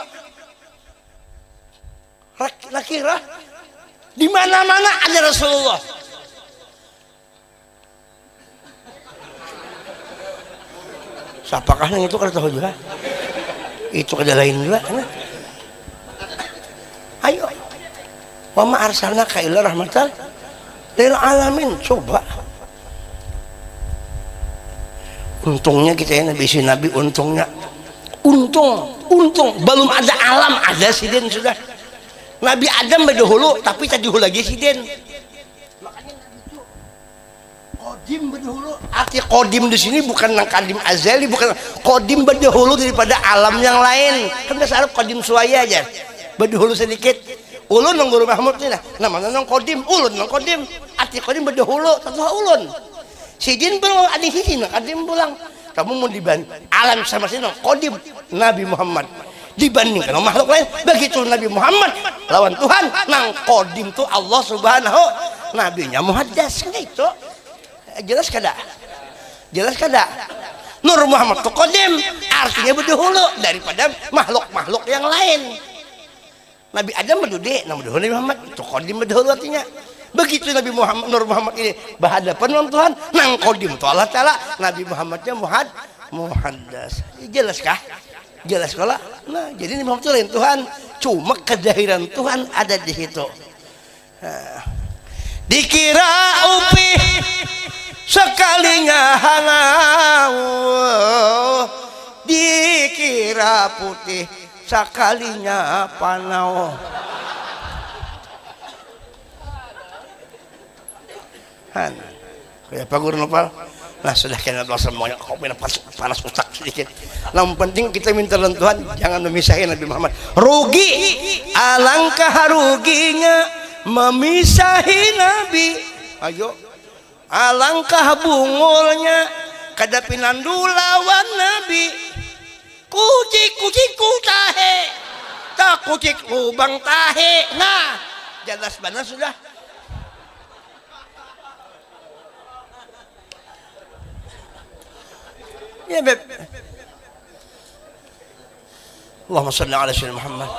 Rak- Nakirah di mana-mana ada Rasulullah. Siapakah yang itu kada tahu juga? Itu kada lain juga. Nah. Ayo. Wa ma arsalnaka illa rahmatan lil alamin. Coba. Untungnya kita ini bisi Nabi untungnya. Untung, untung belum ada alam ada sidin sudah. Nabi Adam berdahulu tapi tadi lagi sidin. Makanya Nabi itu Kodim berdahulu. Arti kodim di sini bukan nang kadim azali, bukan kodim berdahulu daripada alam yang lain. Kan bahasa Arab kodim suaya aja. Berdahulu sedikit. Ulun nang guru Mahmud ni nah, namanya nang kodim, ulun nang kodim. Arti kodim berdahulu, tatuha ulun. Sidin pulang, ada sisi nang kodim pulang. Kamu mau dibanding alam sama sini nang kodim Nabi Muhammad dibandingkan sama makhluk lain. Begitu Nabi Muhammad lawan Tuhan, nang kodim tu Allah Subhanahu, nabinya muhaddas kan itu. Jelas kada? Jelas kada? Nur Muhammad tu kodim, artinya berdahulu daripada makhluk-makhluk yang lain. Nabi Adam bedudi, nang bedahulu Nabi Muhammad, itu kodim bedahulu artinya. Begitu Nabi Muhammad, Nur Muhammad ini berhadapan dengan Tuhan, nang kodim tu Allah Ta'ala, Nabi Muhammadnya muhad, muhaddas. Jelas kah? Jelas kala. Nah, jadi Nabi Muhammad itu lain Tuhan, cuma kedahiran Tuhan ada di situ. Nah. Dikira upih sekalinya hanau, dikira putih sakalinya panau. Han. Kaya apa guru Nopal? Nah, sudah kena lah semuanya, kok pina panas, panas utak sedikit. Yang penting kita minta lawan Tuhan, jangan memisahi Nabi Muhammad. Rugi, alangkah ruginya memisahi Nabi. Ayo, alangkah bungulnya kada pinandu lawan Nabi. Kucik, kucik, ku tahe. Tak kucik lubang tahe. Nah, jelas banar sudah. Ya, Beb. Allahumma shalli ala sayyidina Muhammad.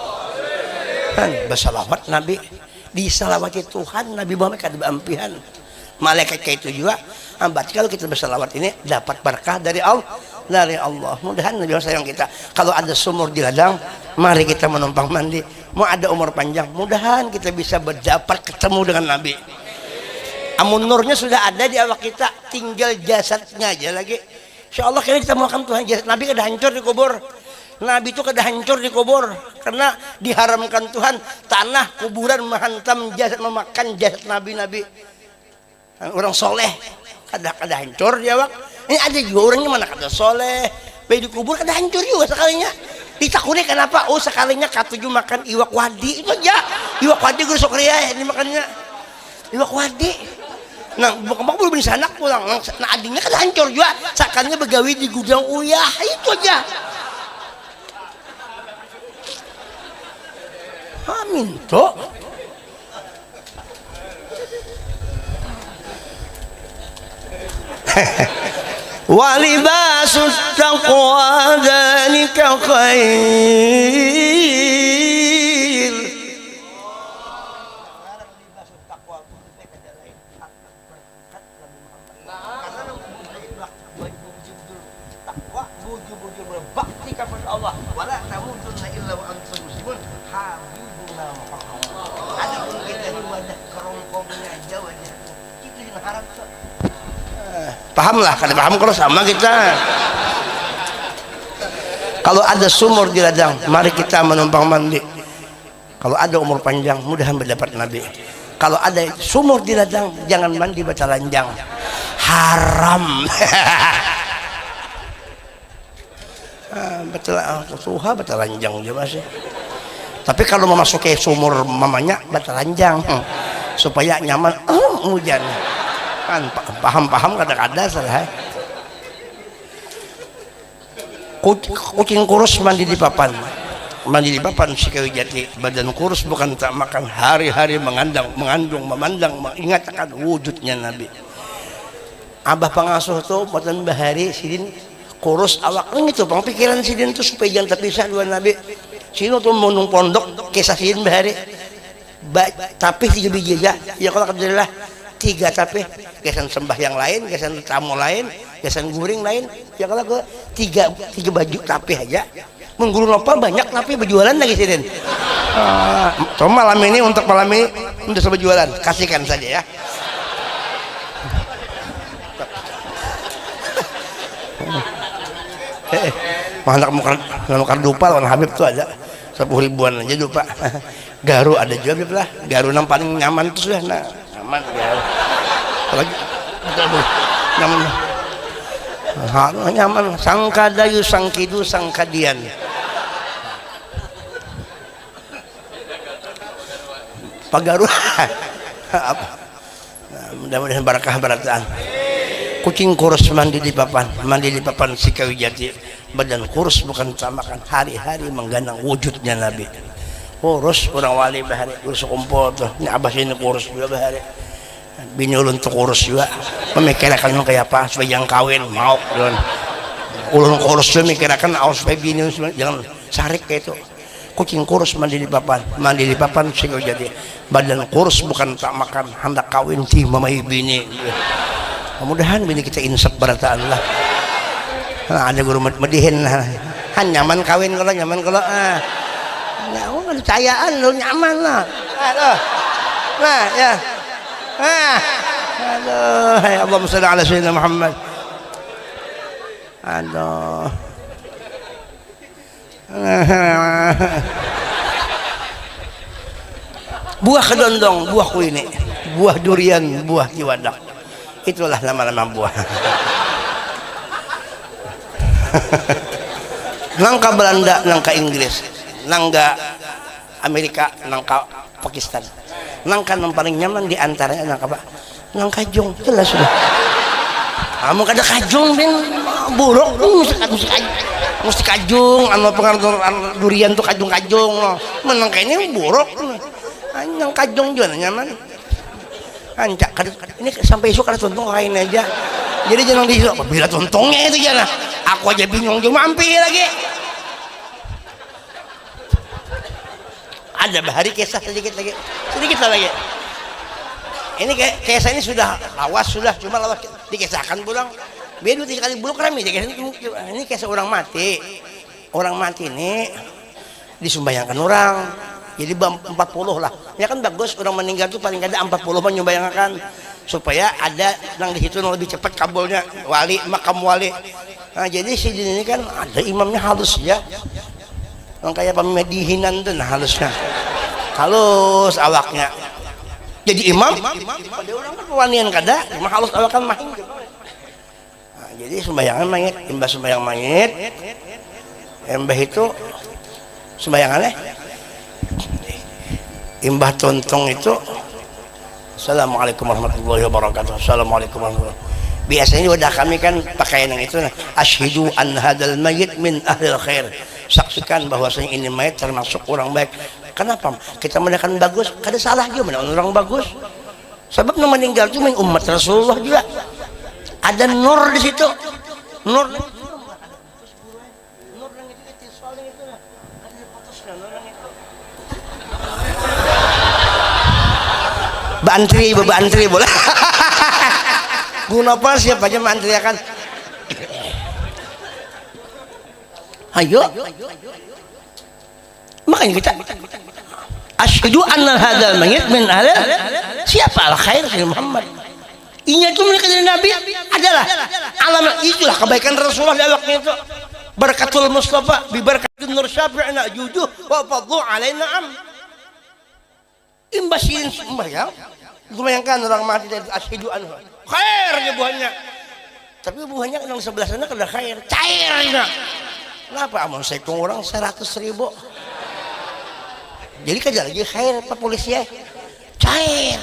Kan, bersalawat Nabi. Disalawati Tuhan, Nabi Muhammad kada beampihan. Malaikat kayak itu juga. Ah, berarti kalau kita bersalawat ini dapat berkah dari Allah, dari Allah. Mudahan Nabi sayang kita. Kalau ada sumur di ladang, mari kita menumpang mandi. Mau ada umur panjang, mudahan kita bisa berdapat ketemu dengan Nabi. Amun nurnya sudah ada di awak kita, tinggal jasadnya aja lagi. Insya Allah kita ditemukan Tuhan, jasad Nabi kada hancur di kubur. Nabi itu kada hancur di kubur karena diharamkan Tuhan tanah kuburan menghantam jasad, memakan jasad Nabi-Nabi. Orang soleh kada, kada hancur di awak. Ini ada juga orangnya mana kada soleh, baik dikubur kada hancur juga sekalinya. Ditakuni kenapa? Oh, sekalinya katuju makan iwak wadi itu aja. Iwak wadi guru Sukriah ini makannya. Iwak wadi. Nah, bukan belum sanak pulang. Nah, adingnya kada hancur juga. Sekalinya begawi di gudang uyah itu aja. Amin tuh. Walibasut taqwa dzalika khair. Takwa bujur-bujur berbakti kepada Allah. Wala tamutunna illa wa antum muslimun. Habibuna Muhammad. Adapun kita ini wadah kerongkongnya aja wajahnya. Itu yang harap tuh. Pahamlah, kada paham kalau sama kita. Kalau ada sumur di ladang, mari kita menumpang mandi. Kalau ada umur panjang, mudahan berdapat Nabi. Kalau ada sumur di ladang, jangan mandi batalanjang. Haram. Ah, betul, ah, tuha batalanjang je masih. Tapi kalau memasuki sumur mamanya batalanjang, hmm, supaya nyaman, hmm, hujan. Kan pa-, paham-paham kada-kada salah. Kuc-, kucing kurus mandi di papan. Mandi di papan si kayu jati. Badan kurus bukan tak makan. Hari-hari mengandang, mengandung, memandang, mengingat akan wujudnya Nabi. Abah pangasuh tu matan bahari sidin kurus awak nang itu pang pikiran sidin tu supaya jangan terpisah dua Nabi. Sidin tu munung pondok kisah sidin bahari. Ba-, tapih tiga biji aja. Ya kalau alhamdulillah tiga tapih. Gasan sembah yang lain, gasan tamu lain, gasan guring lain. Ya kalau ke tiga, tiga baju tapih aja. Mun guru Nopal banyak tapi berjualan lagi sidin. Ah, cuma malam ini, untuk malam ini, untuk berjualan, kasihkan saja ya. Eh, anak mukar, anak mukar dupa lawan Habib tuh ada sepuluh ribuan aja dupa. Garu ada juga Habib lah. Garu nang paling nyaman tuh sudah nah. Nyaman ya. Apalagi nyaman. Ha, nyaman. Sangkadayu, sangkidu, sangkadian. Pagaruh. Apa? Nah, mudah-mudahan barakah barataan. Kucing kurus mandi di papan, mandi di papan si kayu jati. Badan kurus bukan tak makan, hari-hari mengganang wujudnya Nabi. Kurus orang wali bahari, kurus kumpul tuh. Ini abah sini kurus juga bahari. Bini ulun tuh kurus juga. Memikirakan mau kayak apa supaya jangan kawin, mau ulun. Ulun kurus tuh mikirakan aus supaya bini ulun jangan sarik kayak itu. Kucing kurus mandi di papan, mandi di papan sing jadi badan kurus bukan tak makan, hendak kawin ti mamai bini. Mudah-mudahan bini kita insaf barataan lah. Nah, ada guru med- medihin lah. Han nyaman kawin kalau nyaman kalau ah. Nah, oh, ada cayaan lo nyaman lah. Aduh. Nah, ya. Nah. Aduh, hai Allahumma shalli ala sayyidina Muhammad. Aduh. Buah kedondong, buah kuini, buah durian, buah tiwadak. Itulah nama-nama buah. Nangka Belanda, nangka Inggris, nangka Amerika, nangka Pakistan. Nangka nang paling nyaman di antaranya nangka apa? Nang kajung, jelas sudah. Amun kada kajung, bin buruk, mesti, mesti kajung, mesti kajung, anu pengaruh durian tuh kajung-kajung, no. Menang kayak ini buruk, nang kajung juga nyaman. Ancak kada, ini sampai isuk kada tuntung kain aja. Jadi jangan diisuk, bila tuntungnya itu jangan. Aku aja bingung juga mampir lagi. Ada bahari kisah sedikit lagi, sedikit lah lagi. Ini kisah ini sudah lawas sudah, cuma lawas dikisahkan pulang. Biar dua tiga kali buluk rami dikisah ini. Ini kisah orang mati. Orang mati ini disumbayangkan orang. Jadi empat puluh lah. Ya kan bagus orang meninggal tuh paling kada empat puluh menyumbayangkan supaya ada nang di situ lebih cepat kabulnya wali makam wali. Nah, jadi sidin ini kan ada imamnya halus ya. Nang kayak pemedihinan tuh nah halusnya. Halus awaknya. Jadi imam, pada orang kan wanian kada, imam halus awak kan mahin. Nah, jadi sembayangan mayit, imbah sembayang mayit, imbah itu sembayangan eh, imbah tuntung itu, Assalamualaikum warahmatullahi wabarakatuh. Assalamualaikum warahmatullahi wabarakatuh. Biasanya wadah kami kan pakaian yang itu nah, asyhadu an hadal mayit min ahlil khair. Saksikan bahwasanya ini mayat termasuk orang baik. Kenapa? Kita menandakan bagus, kada salah juga menandakan orang bagus. Sebab yang meninggal itu umat Rasulullah juga. Ada nur di situ. Nur. Baantri, baantri boleh. Guna apa siapa aja mantri akan. Ayo. Makanya kita asyhadu anna hadzal mayyit min ahli siapa al khair si Muhammad. Inya itu menikah dari Nabi adalah alam itulah kebaikan Rasulullah di awaknya itu. Berkatul Mustafa, biberkatul Nur Syafi'ina jujuh wa fadlu alaina am. Imbah sidin sembahyang, dibayangkan orang mati dari asyhadu anhu. Khair ya buahnya. Tapi buahnya nang sebelah sana kada khair, cair ina. Kenapa amun sekung orang seratus ribu? Jadi kerja lagi khair apa polisi ya? Cair.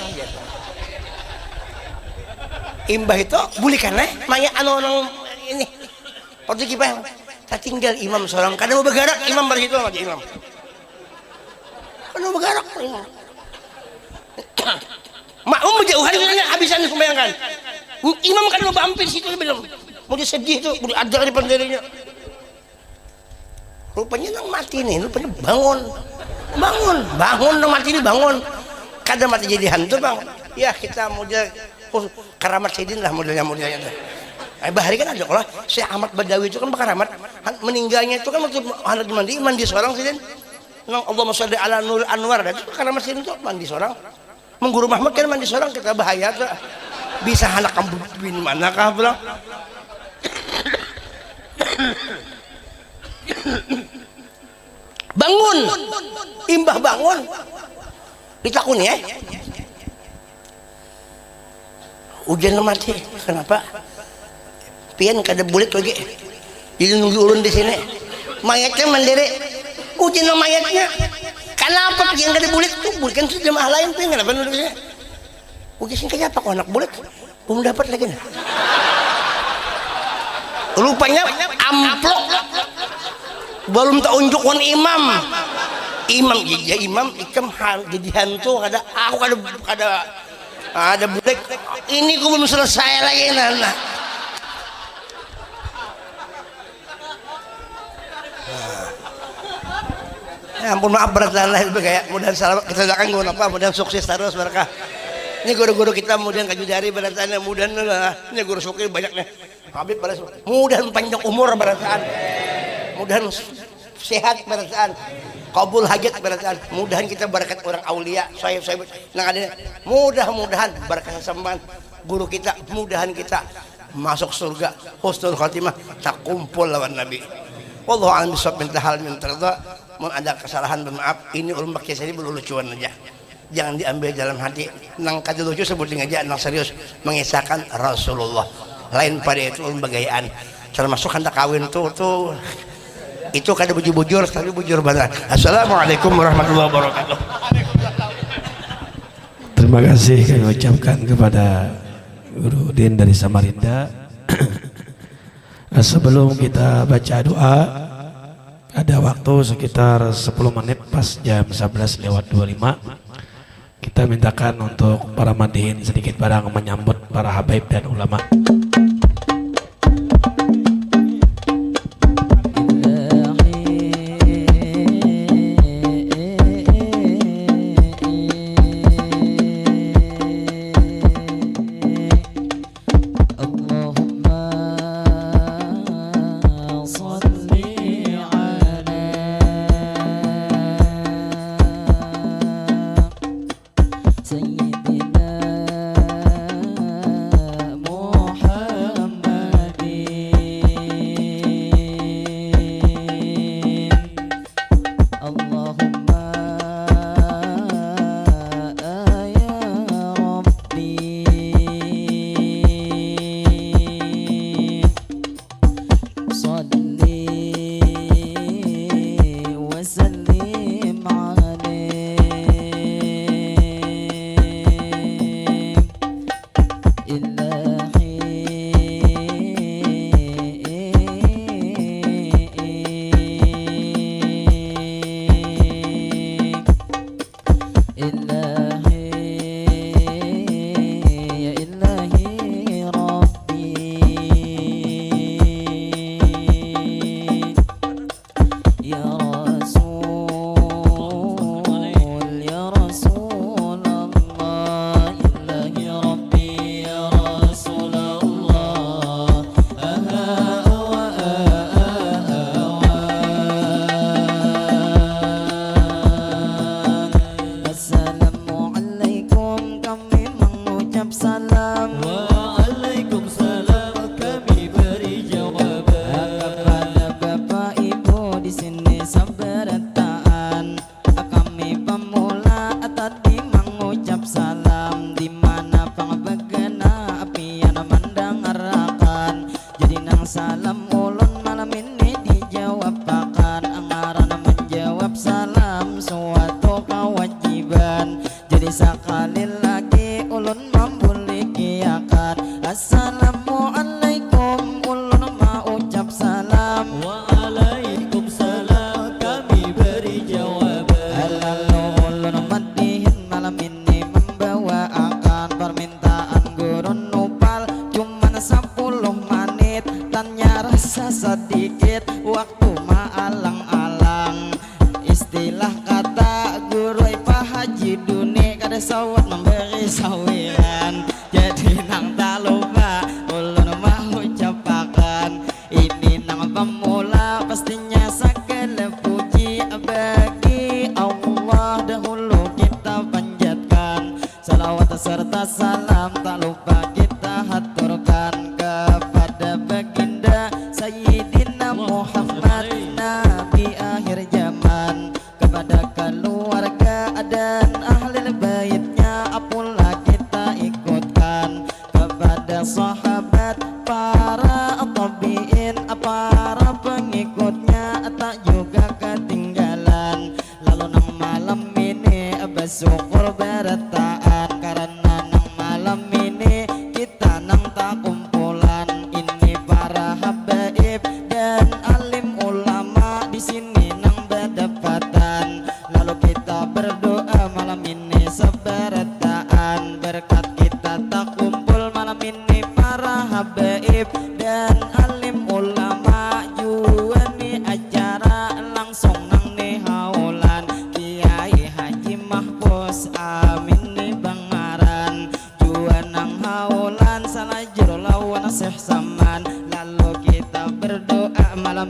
Imbah itu bulikan eh, maya anu nang ini. Waktu kipas, tatinggal imam seorang, kada mau bergerak imam pada situ lagi imam. Kada mau bergerak imam. Makmum berjauhan sebenarnya habisan sembahyang kan. Imam kan mau hampir situ belum. Mau sedih tu, mau ada di pendirinya. Rupanya nang mati nih, rupanya bangun. Bangun, bangun nang mati ini bangun. Kada mati jadi hantu bang. Ya kita model oh, keramat sidin lah modelnya modelnya. Eh, bahari kan ada kalau si Ahmad Badawi itu kan berkeramat. Meninggalnya itu kan waktu anak mandi mandi seorang sidin. Nang Allahumma sholli ala Nur Anwar itu keramat sidin tuh mandi seorang. Mengguru Mahmud kan mandi seorang kita bahaya tuh. Bisa anak kamu bin mana kah pulang? Bangun. Imbah bangun. Ditakuni ya. Ujian mati. Kenapa? Pian kada bulik lagi. Jadi nunggu ulun di sini. Mayatnya mandiri. Ujian mayatnya. Kenapa pian kada bulik tuh? Bulikan tuh jamaah lain tuh yang kenapa nulisnya? Oke, sing kaya apa kau anak bulik? Belum dapat lagi nah. Rupanya amplop belum tak unjuk wan imam. Imam, ya, ya imam, ikam hal jadi hantu kada, aku kada kada ada bulik. Ini ku belum selesai lagi nah. Nah. Ya ampun, maaf barataan lah itu gaya. Mudahan salam kita doakan guru apa, mudahan sukses terus berkah. Ini guru-guru kita mudahan kaju jari barataan, mudahan lah. Ini guru Sukri banyak nih. Habib balas, mudahan panjang umur barataan. Mudahan sehat barataan. Kabul hajat barataan. Mudahan kita berkat orang aulia, sohib sohib. Nang ada mudah-mudahan berkat sasaman guru kita, mudahan kita masuk surga husnul khotimah, takumpul lawan Nabi. Wallahu a'lam bishawab, minta hal minta ridha. Mun ada kesalahan, mohon maaf. Ini ulun bakisah ini berlucuan aja. Jangan diambil dalam hati. Nang kada lucu sebuting aja, nang serius mengisahkan Rasulullah. Lain pada itu ulun bagayaan. Termasuk hendak kawin tuh tuh itu kada bujur-bujur tapi bujur benar. Assalamualaikum warahmatullahi wabarakatuh. Terima kasih kami ucapkan kepada Guru Udin dari Samarinda. Sebelum kita baca doa, ada waktu sekitar sepuluh menit pas jam sebelas lewat dua puluh lima. Kita mintakan untuk para madihin sedikit barang menyambut para habaib dan ulama.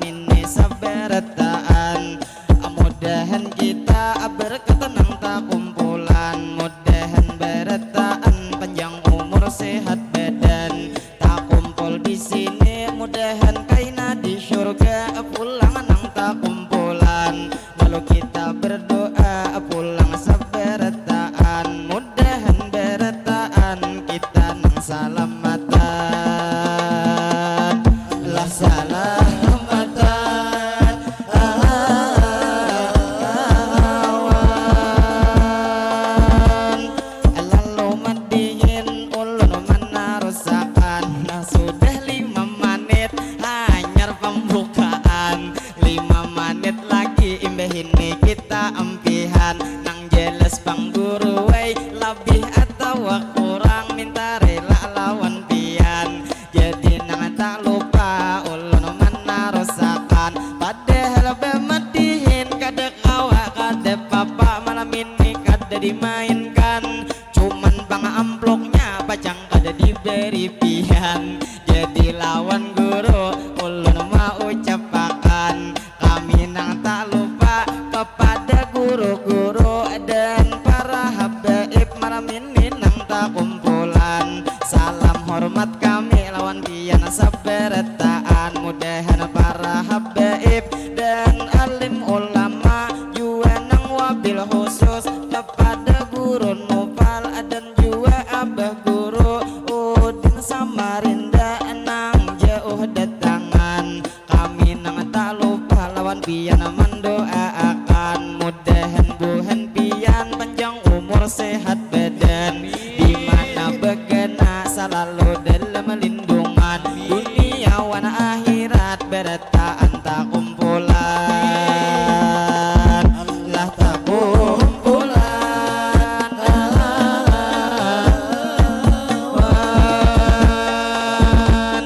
ini sabarataan. Mudahan kita berketenang takumpulan, mudahan barataan panjang umur sehat badan. Takumpul di sini mudahan kaina di syurga pulang nang takumpulan. Lalu kita berdoa pulang sabarataan, mudahan barataan kita nang salamatan. Lah salamatan awan. Lalu madihin ulun manarusakan. Nah, sudah lima manit hanyar pambukaan. Lima manit lagi imbah ini kita ampihan. Nang jelas pang guru ai, labih atawa kurang minta rela lawan pian. Jadi nang tak lupa ulun manarusakan. Padahal bamadihin kada kawa, kada papa, malam ini kada dimainkan. Cuman pang amplopnya pacang kada diberi pian. Jadi lawan guru ulun maucapakan, kami nang tak lupa kepada guru-guru dan para habaib malam ini nang takumpulan. Salam hormat kami lawan pian sabarataan. Mudahan para habaib dan alim ulama jua nang wabil khusus kepada guru Nupal dan jua abah guru Udin Samarinda nang jauh datangan. Kami nang tak lupa lawan pian mandoaakan, mudahan buhan pian panjang umur sehat badan, di mana bagana salalu dalam lindungan, dunia wan akhirat barataan takumpulan. Lah takumpulan awan.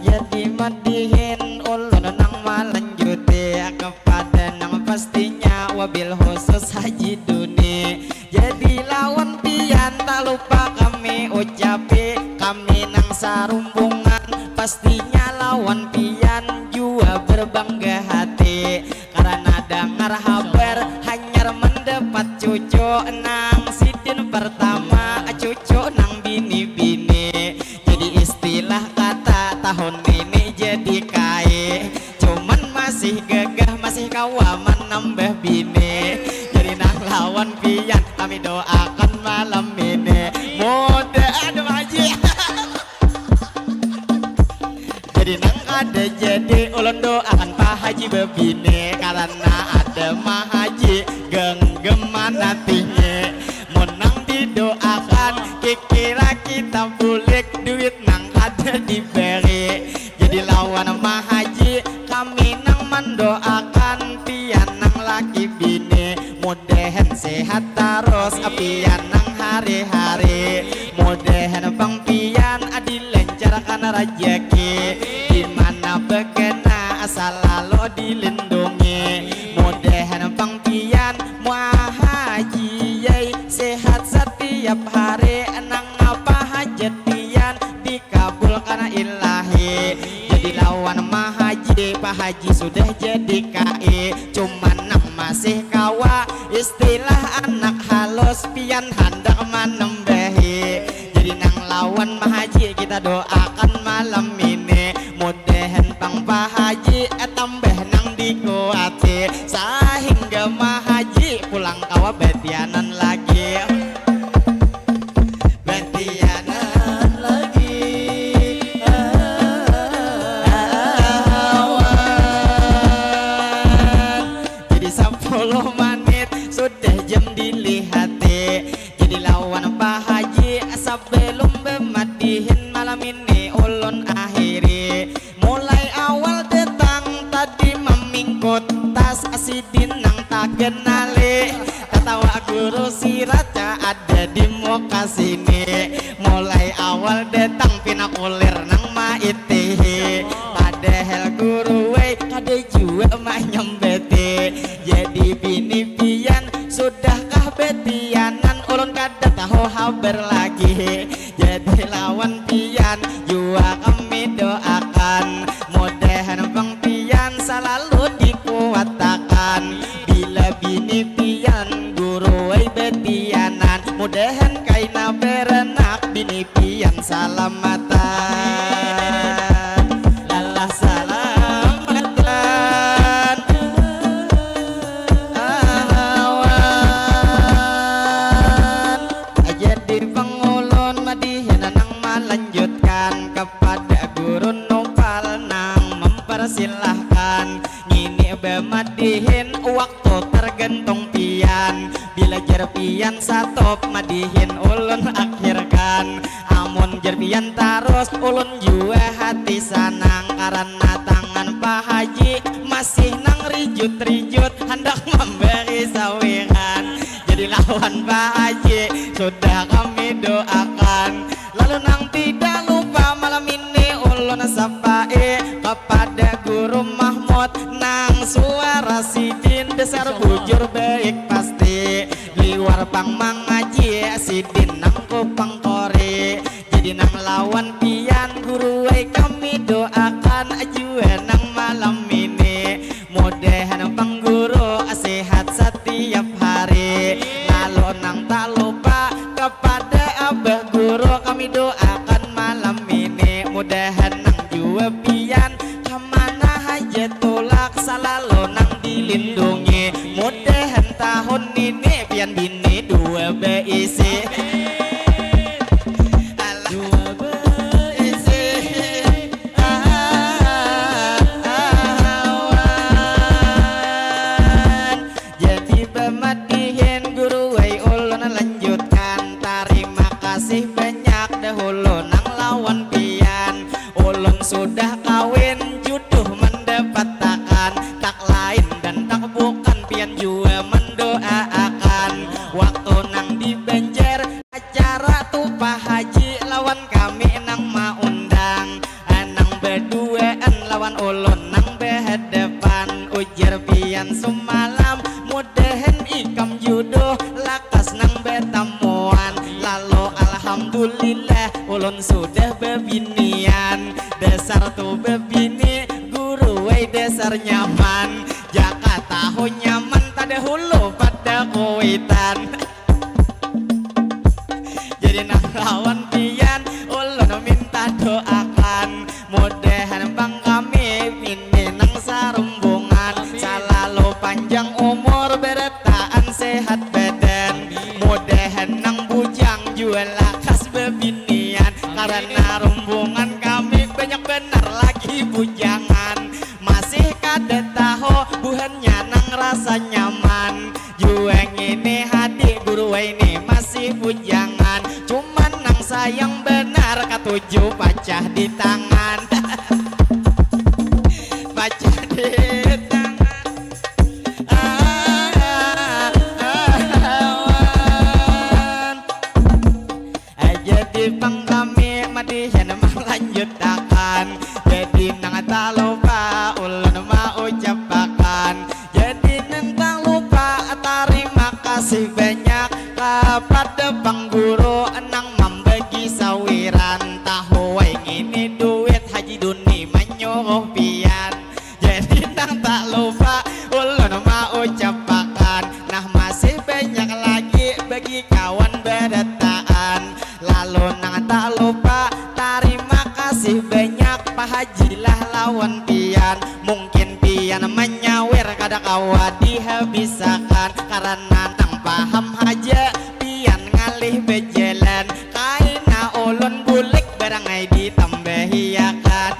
Jadi madihin ulun nang malanjuti kepada nang pastinya wabil khusus Haji Duni. Jadi lawan pian tak lupa kami ucapi, kami nang sarumbungan pastinya lawan pian jua berbangga hati karena dangar habar hanyar mendapat cucu nang sidin pertama, cucu nang bini-bini. Jadi istilah kata tahun ini jadi kai, cuman masih gagah, masih kawa manambah bini. Jadi nang lawan pian kami doakan malam ini. Muda ada Pak Haji. Jadi nang kada jadi ulun doakan Pak Haji bebini karena ada Mah Haji genggaman hatinya. Mun nang didoakan kikira kita bulik duit nang kada diberi. Jadi lawan Mah Haji kami nang mandoakan pian nang laki bini. Mudahan sehat tarus pian nang hari-hari. Mudahan pang pian dilancarkan rajaki. Di mana bagana salalu dilindungi. Mudahan pang pian Mah Haji ai sehat satiap hari. Nang apa hajat pian dikabulkan Ilahi. Jadi lawan Mah Haji, Pak Haji sudah jadi kai, cuman nang masih kawa istilah anak halus pian handak manambahi. Jadi nang lawan Mah Haji kita doakan malam ini, mudahan pang Pak Haji tambah nang dikuati sahingga Mah Haji pulang kawa batianan lagi. Batianan lagi. Awan. Jadi sapuluh manit sudah jam dilihati. Jadi lawan Pak Haji sabalum bamadihin malam ini ulun akhiri. Mulai awal datang tadi mamingkut tas sidin nang taganali. Tatawa guru siraca ada di muka sini. Mulai awal datang pina kulir nang maitihi. Padahal guru wai kada jua manyambati. Jadi bini pian sudahkah batianan ulun kada tahu habar lagi. Jadi lawan pian jua kami doakan, mudahan pang pian Lalu dikuatakan bila bini pian guru ai betianan, mudahan kaina beranak bini pian salamatan. Lalah salamatan. Ahawan. Jadi pangulun madihin nang malanjutkan kepada guru nupal nang mempersilahkan. Ngini bamadihin waktu tergantung pian. Bila jar pian satop madihin ulun akhirkan. Amun jar pian tarus ulun jua hati sanang karena tangan Pak Haji masih nang rijut-rijut handak memberi sawiran. Jadi lawan Pak Haji sudah kami doakan. Lalu nang tidak lupa malam ini ulun sapai kepada Guru Mahmud nang suara sidin dasar bujur baik pasti. Liwar pang mangaji sidin nang kupang kori. Jadi nang lawan pian guru ai kami doakan jua nang malam ini. Mudahan pang guru sehat satiap hari. Lalu nang tak lupa kepada abah guru kami doakan malam ini. Mudahan nang jua pian kemana haja tulak salalu nang dilindungi. Mudahan tahun ini pian bini dua beisi. Alah. Dua beisi. Ahawan. Jadi bamadihin guru ai ulun lanjutkan. Tarima kasih banyak dahulu nang lawan pian. Ulun sudah kawin juduh mandapatakan. Tak lain dan tak bukan pian jua mandoaakan. Waktu nang di Banjar acara tu Pak Haji lawan kami nang maundang. Nang baduaan lawan ulun nang bahadapan. Ujar pian sumalam mudahan ikam juduh lakas nang batamuan. Lalu alhamdulillah ulun sudah babinian. Dasar tu babini guru ai dasar nyaman. Jaka tahu nyaman tadahulu pada kuitan. Jadi nang lawan pian ulun minta doakan. Mudahan pang kami ini nang sarumbungan. Amin. Salalu panjang umur barataan sehat badan. Amin. Mudahan nang bujang jua lakas babinian. Amin. Karena rumbungan kami banyak banar lagi bujangan. Masih kada tahu buhannya nang rasa nyaman. Jua ngini hadi guru ini masih bujangan. Cuman nang sayang banar katuju pacah di tangan. Pacah di tangan. Ahawan. Jadi pang kami madihin malanjutakan. Jadi nang tak lupa ulun maucapakan. Jadi nang tak lupa tarima kasih banyak kapada pang guru nang mambagi sawiran. Tahu ai ngini duit Haji Duni manyuruh pian. Jadi nang tak lupa ulun maucapakan. Nah, masih banyak lagi bagi kawan barataan. Lalu nang tak lupa tarima kasih banyak Pak Haji lah lawan pian. Mungkin pian manyawir kada kawa dihabisakan karena nang paham haja pian ngalih bajalan. Kaina ulun bulik barang ai ditambahiakan.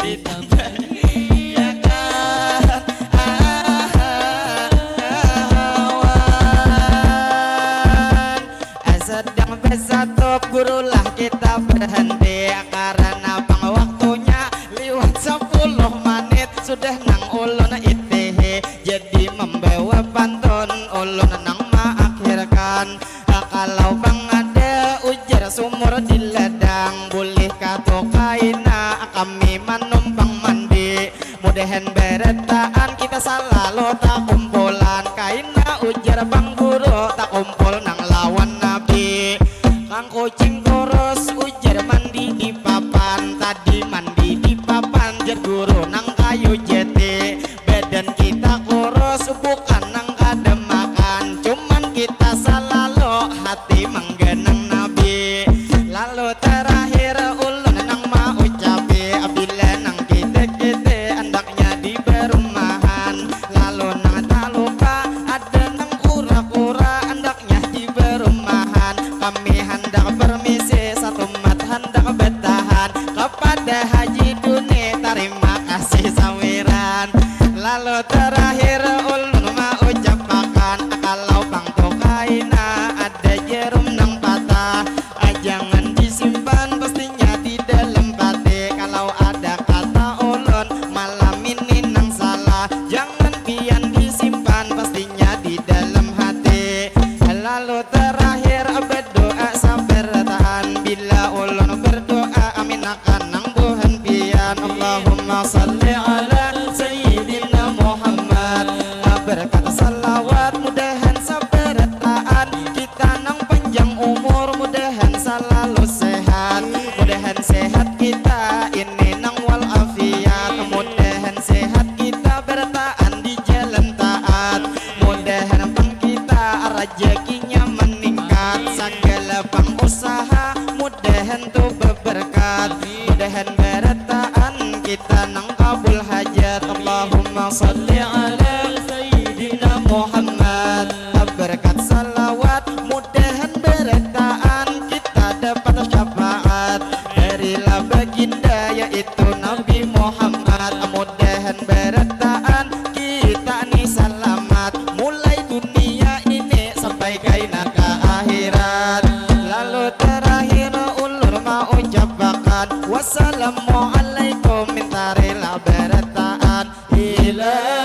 Ditambahiakan. Ahawan. Sedang basatup gurulah kita berhenti karena pang waktunya liwat sepuluh menit sudah nang ulun itihi. Jadi membawa pantun ulun nang maakhirkan. Kalau pang ada ujar sumur di ladang, bulihkah tu kaina kami manumpang mandi? Mudahan barataan kita salalu takumpulan. Kaina ujar pang guru takumpul nang lawan nabi. Kang kucing kurus ujar mandi di papan. Tadi mandi di papan jar guru nang ayu jeti. Badan kita kurus bukan nang kada makan, cuman kita salalu hati mangganang Nabi. Lalu terakhir ulun nang maucapi, bila nang kita-kita andaknya di berumahan. Lalu nang taluka ada nang kura-kura andaknya di berumahan. Kami handak permisi, satumat handak betahan. Kepada Haji Duni tarima kasih sawiran. Lalu terakhir ulun maucapakan, kalau pang tu kaina ada jarum nang patah, jangan disimpan pastinya di dalam hati. Kalau ada kata ulun malam ini nang salah, jangan pian disimpan pastinya di dalam hati. Lalu terakhir berdoa sabarataan, bila ulun berdoa amin akan nang buhan pian. Allahumma salli ala Sayyidina Muhammad. Berkat salawat mudahan sabarataan kita nang panjang umur, mudahan salalu sehat, mudahan sehat kita ini nang walafiat, mudahan sehat kita barataan di jalan taat, mudahan pang kita rajakinya meningkat, sagala pang usaha mudahan tu beberkat, mudahan barataan kita nang kabul hajat. Allahumma salli ala Sayyidina Muhammad. Berkat salawat mudahan barataan kita dapat syafaat darilah baginda yaitu Nabi Muhammad. Mudahan barataan kita ni salamat mulai dunia ini sampai kaina ka akhirat. Lalu terakhir ulun maucapakan, wassalamualaikum, mintarilah barataan. Ila